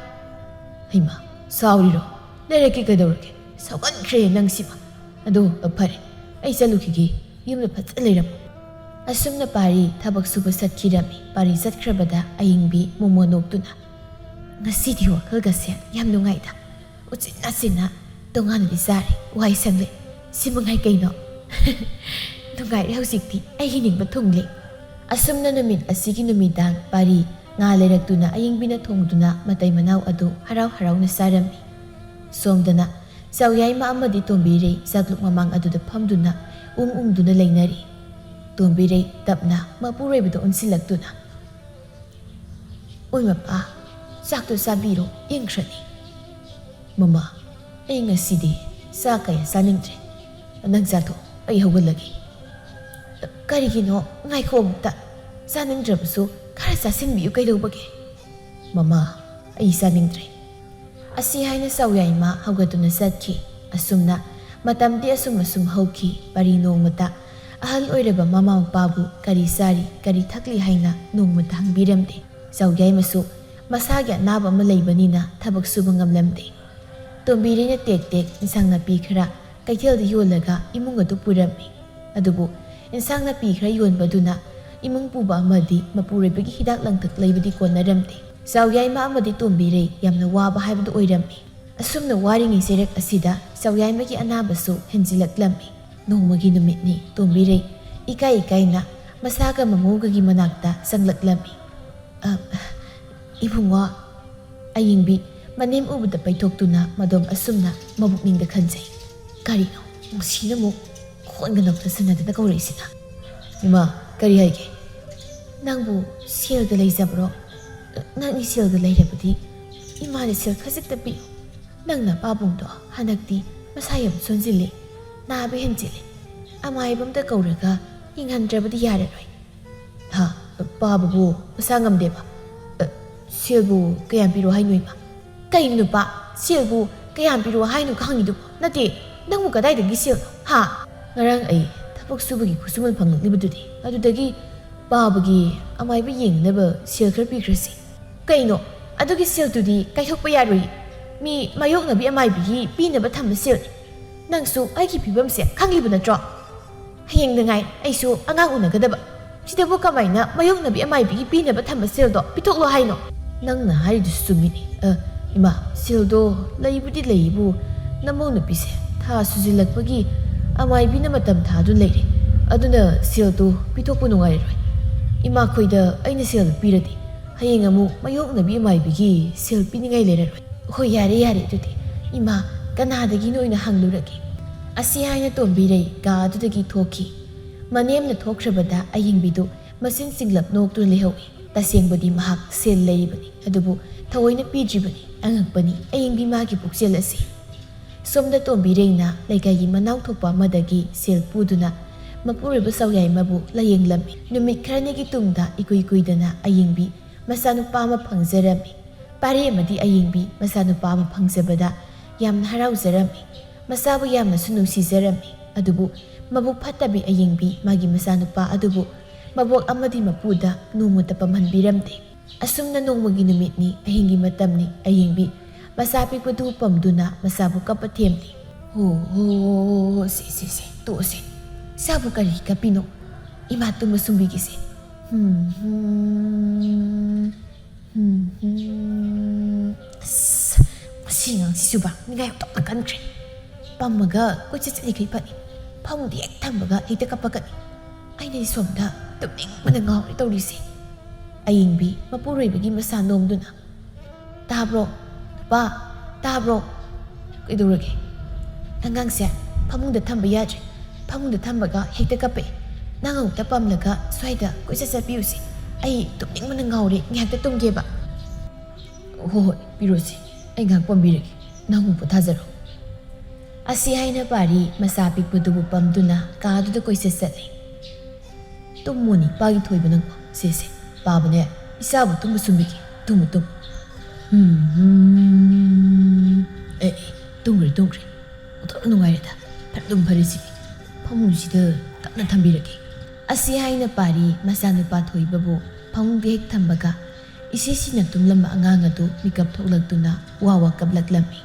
"ꯍꯩꯃꯥ, ꯁꯥꯎꯔꯤꯔꯣ? ꯂꯩꯔꯛꯀꯦ ꯀꯩꯗꯧꯔꯒꯦ? ꯁꯥꯎꯒꯟꯈ꯭ꯔꯦ ꯅꯪꯁꯤꯃ꯫ ꯑꯗꯣ ꯐꯔꯦ, ꯑꯩ ꯆꯠꯂꯨꯈꯤꯒꯦ꯫ ꯌꯨꯝꯗ ꯐꯖꯅ ꯂꯩꯔꯝꯃꯨ꯫" ꯑꯁꯨꯝꯅ ꯄꯥꯔꯤ ꯊꯕꯛ ꯁꯨꯕ ꯆꯠꯈꯤꯔꯝꯃꯤ꯫ ꯄꯥꯔꯤ ꯆꯠꯈ꯭ꯔꯕꯗ ꯑꯌꯤꯡꯕꯤ ꯃꯣꯃꯣ ꯅꯣꯛꯇꯨꯅ, "ꯉꯁꯤꯗꯤ ꯋꯥꯈꯜꯒꯁꯦ ꯌꯥꯝ ꯅꯨꯡꯉꯥꯏꯗ꯫ ꯎꯆꯤꯟ ꯅꯥꯆꯤꯟꯅ ꯇꯣꯉꯥꯟꯅꯗꯤ ꯆꯥꯔꯦ꯫ ꯋꯥꯏ ꯁꯪꯂꯦ꯫ ꯁꯤ ꯃꯉꯥꯏ ꯀꯩꯅꯣ?" "ꯅꯨꯡꯉꯥꯏꯔꯦ ꯍꯧꯖꯤꯛꯇꯤ꯫ ꯑꯩꯒꯤ ꯅꯤꯡꯕ ꯊꯨꯡꯂꯦ꯫" ꯑꯁꯨꯝꯅ ꯅꯨꯃꯤꯠ ꯑꯁꯤꯒꯤ ꯅꯨꯃꯤꯗꯥꯡ ꯄꯥꯔꯤ ꯉꯥ ꯂꯩꯔꯛꯇꯨꯅ ꯑꯌꯤꯡꯕꯤꯅ ꯊꯣꯡꯗꯨꯅ ꯃꯇꯩ ꯃꯅꯥꯎ ꯑꯗꯨ ꯍꯔꯥꯎ ꯍꯔꯥꯎꯅ ꯆꯥꯔꯝꯃꯤ꯫ ꯁꯣꯝꯗꯅ ꯆꯥꯎꯌꯥꯏꯃ ꯑꯃꯗꯤ ꯇꯣꯝꯕꯤꯔꯩ ꯆꯥꯛꯂꯨꯛ ꯃꯃꯥꯡ ꯑꯗꯨꯗ ꯐꯝꯗꯨꯅ ꯎꯪ ꯎꯪꯗꯨꯅ ꯂꯩꯅꯔꯤ꯫ ꯇꯣꯝꯕꯤꯔꯩ ꯇꯞꯅ ꯃꯄꯨꯔꯣꯏꯕꯗ ꯑꯣꯟꯁꯤꯜꯂꯛꯇꯨꯅ, "ꯑꯣꯏ ꯃꯄꯥ, ꯆꯥꯛꯇꯣ ꯆꯥꯕꯤꯔꯣ, ꯏꯪꯈ꯭ꯔꯅꯤ꯫" "ꯃꯃꯥ, ꯑꯩ ꯉꯁꯤꯗꯤ ꯆꯥꯛ ꯀꯌꯥ ꯆꯥꯅꯤꯡꯗ꯭ꯔꯦ꯫ ꯅꯪ ꯆꯥꯊꯣꯛ, ꯑꯩ ꯍꯧꯒꯠꯂꯒꯦ꯫" "ꯀꯔꯤꯒꯤꯅꯣ? ꯉꯥꯏꯈꯣ ꯑꯃꯨꯛꯇ꯫ ꯆꯥꯅꯤꯡꯗ꯭ꯔꯕꯁꯨ ꯈꯔ ꯆꯥꯁꯤꯟꯕꯤꯌꯨ ꯀꯩꯗꯧꯕꯒꯦ?" "ꯃꯃꯥ, ꯑꯩ ꯆꯥꯅꯤꯡꯗ꯭ꯔꯦ꯫" ꯑꯁꯤ ꯍꯥꯏꯅ ꯆꯥꯎꯌꯥꯏꯃ ꯍꯧꯒꯠꯇꯨꯅ ꯆꯠꯈꯤ꯫ ꯑꯁꯨꯝꯅ ꯃꯇꯝꯗꯤ ꯑꯁꯨꯝ ꯑꯁꯨꯝ ꯍꯧꯈꯤ꯫ ꯄꯥꯔꯤ ꯅꯣꯡꯃꯇ ꯑꯍꯜ ꯑꯣꯏꯔꯕ ꯃꯃꯥ ꯃꯄꯥꯕꯨ ꯀꯔꯤ ꯆꯥꯔꯤ, ꯀꯔꯤ ꯊꯛꯂꯤ ꯍꯥꯏꯅ ꯅꯣꯡꯃꯇ ꯍꯪꯕꯤꯔꯝꯗꯦ꯫ ꯆꯥꯎꯌꯥꯏꯃꯁꯨ ꯃꯁꯥꯒꯤ ꯑꯅꯥꯕ ꯑꯃ ꯂꯩꯕꯅꯤꯅ ꯊꯕꯛ ꯁꯨꯕ ꯉꯝꯂꯝꯗꯦ꯫ ꯇꯣꯝꯕꯤꯔꯩꯅ ꯇꯦꯛ ꯇꯦꯛ ꯏꯟꯁꯥꯡ ꯅꯥꯄꯤ ꯈꯔ ꯀꯩꯊꯦꯜꯗ ꯌꯣꯜꯂꯒ ꯏꯃꯨꯡ ꯑꯗꯨ ꯄꯨꯔꯝꯃꯤ꯫ ꯑꯗꯨꯕꯨ ꯏꯟꯁꯥꯡ ꯅꯥꯄꯤ ꯈꯔ ꯌꯣꯟꯕꯗꯨꯅ ꯏꯃꯨꯡ ꯄꯨꯕ ꯑꯃꯗꯤ ꯃꯄꯨꯔꯣꯏꯕꯒꯤ ꯍꯤꯗꯥꯛ ꯂꯥꯡꯊꯛ ꯂꯩꯕꯗꯤ ꯀꯣꯟꯅꯔꯝꯗꯦ꯫ ꯆꯥꯎꯌꯥꯏꯃ ꯑꯃꯗꯤ ꯇꯣꯝꯕꯤꯔꯩ ꯌꯥꯝꯅ ꯋꯥꯕ ꯍꯥꯏꯕꯗꯨ ꯑꯣꯏꯔꯝꯃꯤ꯫ ꯑꯁꯨꯝꯅ ꯋꯥꯔꯤꯉꯩ ꯆꯩꯔꯛ ꯑꯁꯤꯗ ꯆꯥꯎꯌꯥꯏꯃꯒꯤ ꯑꯅꯥꯕꯁꯨ ꯍꯦꯟꯖꯤꯜꯂꯛꯂꯝꯃꯤ꯫ ꯅꯣꯡꯃꯒꯤ ꯅꯨꯃꯤꯠꯅꯤ꯫ ꯇꯣꯝꯕꯤꯔꯩ ꯏꯀꯥꯏ ꯏꯀꯥꯏꯅ ꯃꯁꯥꯒ ꯃꯃꯧꯒꯒꯤ ꯃꯅꯥꯛꯇ ꯆꯪꯂꯛꯂꯝꯃꯤ꯫ "ꯑ, ꯏꯕꯨꯡꯉꯣ꯫" ꯑꯌꯤꯡꯕꯤ ꯃꯅꯦꯝ ꯎꯕꯗ ꯄꯩꯊꯣꯛꯇꯨꯅ ꯃꯗꯣꯝ ꯑꯁꯨꯝꯅ ꯃꯕꯨꯛꯅꯤꯡꯗ ꯈꯟꯖꯩ꯫ ꯀꯔꯤꯅꯣ ꯉꯁꯤꯅ ꯑꯃꯨꯛ ꯈꯣꯟꯒ ꯅꯧꯊꯁꯟꯅꯗꯅ ꯀꯧꯔꯛꯏꯁꯤꯅ? ꯏꯃꯥ, ꯀꯔꯤ ꯍꯥꯏꯒꯦ? ꯅꯪꯕꯨ ꯁꯦꯜꯒ ꯂꯩꯖꯕ꯭ꯔꯣ? ꯅꯪꯒꯤ ꯁꯦꯜꯒ ꯂꯩꯔꯕꯗꯤ ꯏꯃꯥꯅ ꯁꯦꯜ ꯈꯖꯤꯛꯇ ꯄꯤꯌꯨ꯫ ꯅꯪꯅ ꯄꯥꯕꯨꯡꯗꯣ ꯍꯟꯗꯛꯇꯤ ꯃꯁꯥ ꯌꯥꯝ ꯁꯣꯟꯖꯤꯜꯂꯦ꯫ ꯅꯥꯕ ꯍꯦꯟꯖꯤꯜꯂꯦ꯫ ꯑꯃꯥꯏꯕ ꯑꯝꯇ ꯀꯧꯔꯒ ꯌꯦꯡꯍꯟꯗ꯭ꯔꯕꯗꯤ ꯌꯥꯔꯔꯣꯏ꯫ ꯍꯥ? ꯄꯥꯕꯕꯨ ꯃꯁꯥ ꯉꯝꯗꯦꯕ? ꯑ, ꯁꯦꯜꯕꯨ ꯀꯌꯥꯝ ꯄꯤꯔꯣ ꯍꯥꯏꯅꯣ ꯏꯃꯥ? ꯀꯩꯅꯣ ꯅꯨꯄꯥ? ꯁꯦꯜꯕꯨ ꯀꯌꯥꯝ ꯄꯤꯔꯣ ꯍꯥꯏꯅꯣ ꯈꯪꯉꯤꯗꯨꯕꯨ? ꯅꯠꯇꯦ, ꯅꯪꯕꯨ ꯀꯗꯥꯏꯗꯒꯤ ꯁꯦꯜꯅꯣ? ꯍꯥ? ꯉꯔꯥꯡ ꯑꯩ ꯊꯕꯛ ꯁꯨꯕꯒꯤ ꯈꯨꯠꯁꯨꯃꯟ ꯐꯪꯂꯛꯂꯤꯕꯗꯨꯗꯤ꯫ ꯑꯗꯨꯗꯒꯤ ꯄꯥꯕꯒꯤ ꯑꯃꯥꯏꯕ ꯌꯦꯡꯅꯕ ꯁꯦꯜ ꯈꯔ ꯄꯤꯈ꯭ꯔꯁꯤ꯫ ꯀꯩꯅꯣ? ꯑꯗꯨꯒꯤ ꯁꯦꯜꯗꯨꯗꯤ ꯀꯥꯏꯊꯣꯛꯄ ꯌꯥꯔꯣꯏ꯫ ꯃꯤ ꯃꯥꯌꯣꯛꯅꯕꯤ ꯑꯃꯥꯏꯕꯤꯒꯤ ꯄꯤꯅꯕ ꯊꯝꯕ ꯁꯦꯜꯅꯤ꯫ ꯅꯪꯁꯨ ꯑꯩꯒꯤ ꯐꯤꯕꯝꯁꯦ ꯈꯪꯂꯤꯕ ꯅꯠꯇ꯭ꯔꯣ? ꯍꯌꯦꯡꯗꯉꯥꯏ ꯑꯩꯁꯨ ꯑꯉꯥꯡ ꯎꯅꯒꯗꯕ꯫ ꯁꯤꯗꯕꯨ ꯀꯃꯥꯏꯅ ꯃꯥꯌꯣꯛꯅꯕꯤ ꯑꯃꯥꯏꯕꯤꯒꯤ ꯄꯤꯅꯕ ꯊꯝꯕ ꯁꯦꯜꯗꯣ ꯄꯤꯊꯣꯛꯂꯣ ꯍꯥꯏꯅꯣ? ꯅꯪꯅ ꯍꯥꯏꯔꯤꯗꯨꯁꯨ ꯆꯨꯝꯃꯤꯅꯦ꯫ ꯑ, ꯏꯃꯥ, ꯁꯦꯜꯗꯣ ꯂꯩꯕꯨꯗꯤ ꯂꯩꯕꯨ, ꯅꯃꯧ ꯅꯨꯄꯤꯁꯦ ꯊꯥ ꯁꯨꯖꯤꯜꯂꯛꯄꯒꯤ ꯑꯃꯥꯏꯕꯤꯅ ꯃꯇꯝ ꯊꯥꯗꯨꯅ ꯂꯩꯔꯦ꯫ ꯑꯗꯨꯅ ꯁꯦꯜꯗꯣ ꯄꯤꯊꯣꯛꯄ ꯅꯨꯡꯉꯥꯏꯔꯔꯣꯏ꯫ ꯏꯃꯥꯈꯣꯏꯗ ꯑꯩꯅ ꯁꯦꯜ ꯄꯤꯔꯗꯤ ꯍꯌꯦꯡ ꯑꯃꯨꯛ ꯃꯥꯌꯣꯛꯅꯕꯤ ꯑꯃꯥꯏꯕꯤꯒꯤ ꯁꯦꯜ ꯄꯤꯅꯤꯡꯉꯥꯏ ꯂꯩꯔꯔꯣꯏ꯫ ꯍꯣꯏ, ꯌꯥꯔꯦ, ꯌꯥꯔꯦ, ꯑꯗꯨꯗꯤ ꯏꯃꯥ, ꯀꯅꯥꯗꯒꯤꯅꯣ ꯑꯣꯏꯅ ꯍꯪꯂꯨꯔꯒꯦ꯫ ꯑꯁꯤ ꯍꯥꯏꯅ ꯇꯣꯝꯕꯤꯔꯩ ꯀꯥ ꯑꯗꯨꯗꯒꯤ ꯊꯣꯛꯈꯤ꯫ ꯃꯅꯦꯝꯅ ꯊꯣꯛꯈ꯭ꯔꯕꯗ ꯑꯌꯤꯡꯕꯤꯗꯨ ꯃꯆꯤꯟ ꯆꯤꯡꯂꯞ ꯅꯣꯛꯇꯨꯅ ꯂꯩꯍꯧꯏ꯫ ꯇꯁꯦꯡꯕꯗꯤ ꯃꯍꯥꯛ ꯁꯦꯜ ꯂꯩꯔꯤꯕꯅꯤ, ꯑꯗꯨꯕꯨ ꯊꯑꯣꯏꯅ ꯄꯤꯗ꯭ꯔꯤꯕꯅꯤ꯫ ꯑꯉꯛꯄꯅꯤ ꯑꯌꯤꯡꯕꯤ ꯃꯥꯒꯤ ꯄꯨꯛꯆꯦꯜ ꯑꯁꯤ꯫ ꯁꯣꯝꯗ ꯇꯣꯝꯕꯤꯔꯩꯅ ꯂꯩꯀꯥꯏꯒꯤ ꯃꯅꯥꯎ ꯊꯣꯛꯄ ꯑꯃꯗꯒꯤ ꯁꯦꯜ ꯄꯨꯗꯨꯅ ꯃꯄꯨꯔꯣꯏꯕ ꯆꯥꯎꯌꯥꯏꯃꯕꯨ ꯂꯥꯌꯦꯡꯂꯝꯃꯤ꯫ ꯅꯨꯃꯤꯠ ꯈꯔꯅꯤꯒꯤ ꯇꯨꯡꯗ ꯏꯀꯨꯏ ꯀꯨꯏꯗꯅ ꯑꯌꯤꯡꯕꯤ ꯃꯆꯥꯅꯨꯄꯥ ꯑꯃ ꯐꯪꯖꯔꯝꯃꯤ꯫ ꯄꯥꯔꯦ ꯑꯃꯗꯤ ꯑꯌꯤꯡꯕꯤ ꯃꯆꯥꯅꯨꯄꯥ ꯑꯃ ꯐꯪꯖꯕꯗ ꯌꯥꯝꯅ ꯍꯔꯥꯎꯖꯔꯝꯃꯤ꯫ ꯃꯆꯥꯕꯨ ꯌꯥꯝꯅꯁꯨ ꯅꯨꯡꯁꯤꯖꯔꯝꯃꯤ꯫ ꯑꯗꯨꯕꯨ ꯃꯕꯨꯛ ꯐꯠꯇꯕꯤ ꯑꯌꯤꯡꯕꯤ ꯃꯥꯒꯤ ꯃꯆꯥꯅꯨꯄꯥ ꯑꯗꯨꯕꯨ ꯃꯕꯣꯛ ꯑꯃꯗꯤ ꯃꯄꯨꯗ ꯅꯣꯡꯃꯇ ꯄꯝꯍꯟꯕꯤꯔꯝꯗꯦ꯫ ꯑꯁꯨꯝꯅ ꯅꯣꯡꯃꯒꯤ ꯅꯨꯃꯤꯠꯅꯤ, ꯑꯍꯤꯡꯒꯤ ꯃꯇꯝꯅꯤ, ꯑꯌꯤꯡꯕꯤ ꯃꯆꯥ ꯄꯤꯛꯄꯗꯨ ꯄꯝꯗꯨꯅ ꯃꯆꯥꯕꯨ ꯀꯞꯄ ꯊꯦꯝꯂꯤ꯫ "ꯍꯣ, ꯍꯣ, ꯍꯣ, ꯍꯣ, ꯍꯣ, ꯁꯦ, ꯁꯦ, ꯁꯦ, ꯇꯣꯛꯑꯁꯦ꯫ ꯏꯆꯥꯕꯨ ꯀꯔꯤ ꯀꯞꯄꯤꯅꯣ? ꯏꯃꯥ ꯇꯨꯝꯕ ꯁꯨꯝꯕꯤꯒꯦꯁꯦ꯫ ꯍꯨꯝ, ꯍꯨꯝ, ꯍꯨꯝ, ꯍꯨꯝ꯫ ꯑꯁ, ꯃꯁꯤ ꯑꯉꯥꯡꯁꯤꯁꯨꯕ ꯅꯤꯡꯉꯥꯏ ꯑꯣꯟꯊꯣꯛꯅ ꯀꯟꯈ꯭ꯔꯦ꯫ ꯄꯝꯃꯒ ꯀꯣꯏꯆꯠ ꯆꯠꯂꯤꯈꯩ ꯐꯅꯤ꯫ ꯐꯃꯨꯡꯗ ꯍꯦꯛ ꯊꯝꯕꯒ ꯍꯦꯛꯇ ꯀꯞꯄꯛꯀꯅꯤ꯫ ꯑꯩꯅꯗꯤ ꯁꯣꯝꯗ ꯇꯨꯝꯅꯤꯡꯕꯅ ꯉꯥꯎꯔꯦ ꯇꯧꯔꯤꯁꯦ"꯫ ꯑꯌꯤꯡꯕꯤ ꯃꯄꯨꯔꯣꯏꯕꯒꯤ ꯃꯁꯥ ꯅꯣꯝꯗꯨꯅ, "ꯇꯥꯕ꯭ꯔꯣ? ꯄꯥ, ꯇꯥꯕ꯭ꯔꯣ? ꯀꯩꯗꯧꯔꯒꯦ? ꯑꯉꯥꯡꯁꯦ ꯐꯃꯨꯡꯗ ꯊꯝꯕ ꯌꯥꯗ꯭ꯔꯦ꯫ ꯐꯃꯨꯡꯗ ꯊꯝꯕꯒ ꯍꯦꯛꯇ ꯀꯞꯄꯛꯑꯦ꯫ ꯅꯪ ꯑꯃꯨꯛꯇ ꯄꯝꯂꯒ ꯁ꯭ꯋꯥꯏꯗ ꯀꯣꯏꯆꯠ ꯆꯠꯄꯤꯌꯨꯁꯦ꯫ ꯑꯩ ꯇꯨꯝꯅꯤꯡꯕꯅ ꯉꯥꯎꯔꯦ, ꯉꯥꯏꯍꯥꯛꯇ ꯇꯨꯝꯒꯦꯕ꯫ ꯍꯣꯏ ꯍꯣꯏ, ꯄꯤꯔꯣꯁꯦ, ꯑꯩ ꯉꯥꯏꯍꯥꯛ ꯄꯝꯕꯤꯔꯒꯦ꯫ ꯅꯪ ꯑꯃꯨꯛ ꯄꯣꯊꯥꯖꯔꯣ꯫ ꯑꯁꯤ ꯍꯥꯏꯅ ꯄꯥꯔꯤ ꯃꯆꯥ ꯄꯤꯛꯄꯗꯨꯕꯨ ꯄꯝꯗꯨꯅ ꯀꯥꯗꯨꯗ ꯀꯣꯏꯆꯠ ꯆꯠꯂꯤ꯫ ꯇꯨꯝꯃꯣꯅꯤ ꯄꯥꯒꯤ ꯊꯣꯏꯕ ꯅꯪꯕꯣ꯫ ꯁꯦ ꯁꯦ, ꯄꯥꯕꯅꯦ, ꯏꯆꯥꯕꯨ ꯇꯨꯝꯕ ꯁꯨꯝꯕꯤꯒꯦ꯫ Tamu Tamu. ꯎꯝ, ꯎꯝ꯫ ꯑꯦ ꯑꯦ, ꯇꯨꯝꯈ꯭ꯔꯦ ꯇꯨꯝꯈ꯭ꯔꯦ꯫ ꯑꯣꯟꯊꯣꯛꯅ ꯅꯨꯡꯉꯥꯏꯔꯦꯗ꯫ ꯐꯔꯦ ꯑꯗꯨꯝ ꯐꯔꯦ ꯁꯤꯗꯤ꯫ ꯐꯃꯨꯡꯁꯤꯗ ꯇꯞꯅ ꯊꯝꯕꯤꯔꯒꯦ꯫ ꯑꯁꯤ ꯍꯥꯏꯅ ꯄꯥꯔꯤ ꯃꯆꯥꯅꯨꯄꯥ ꯊꯣꯏꯕꯕꯨ ꯐꯃꯨꯡꯗ ꯍꯦꯛ ꯊꯝꯕꯒ ꯏꯁꯤ ꯁꯤꯅ ꯇꯨꯝꯂꯝꯕ ꯑꯉꯥꯡ ꯑꯗꯨ ꯃꯤꯀꯞ ꯊꯣꯛꯂꯛꯇꯨꯅ ꯋꯥ ꯋꯥ ꯀꯞꯂꯛꯂꯝꯃꯤ꯫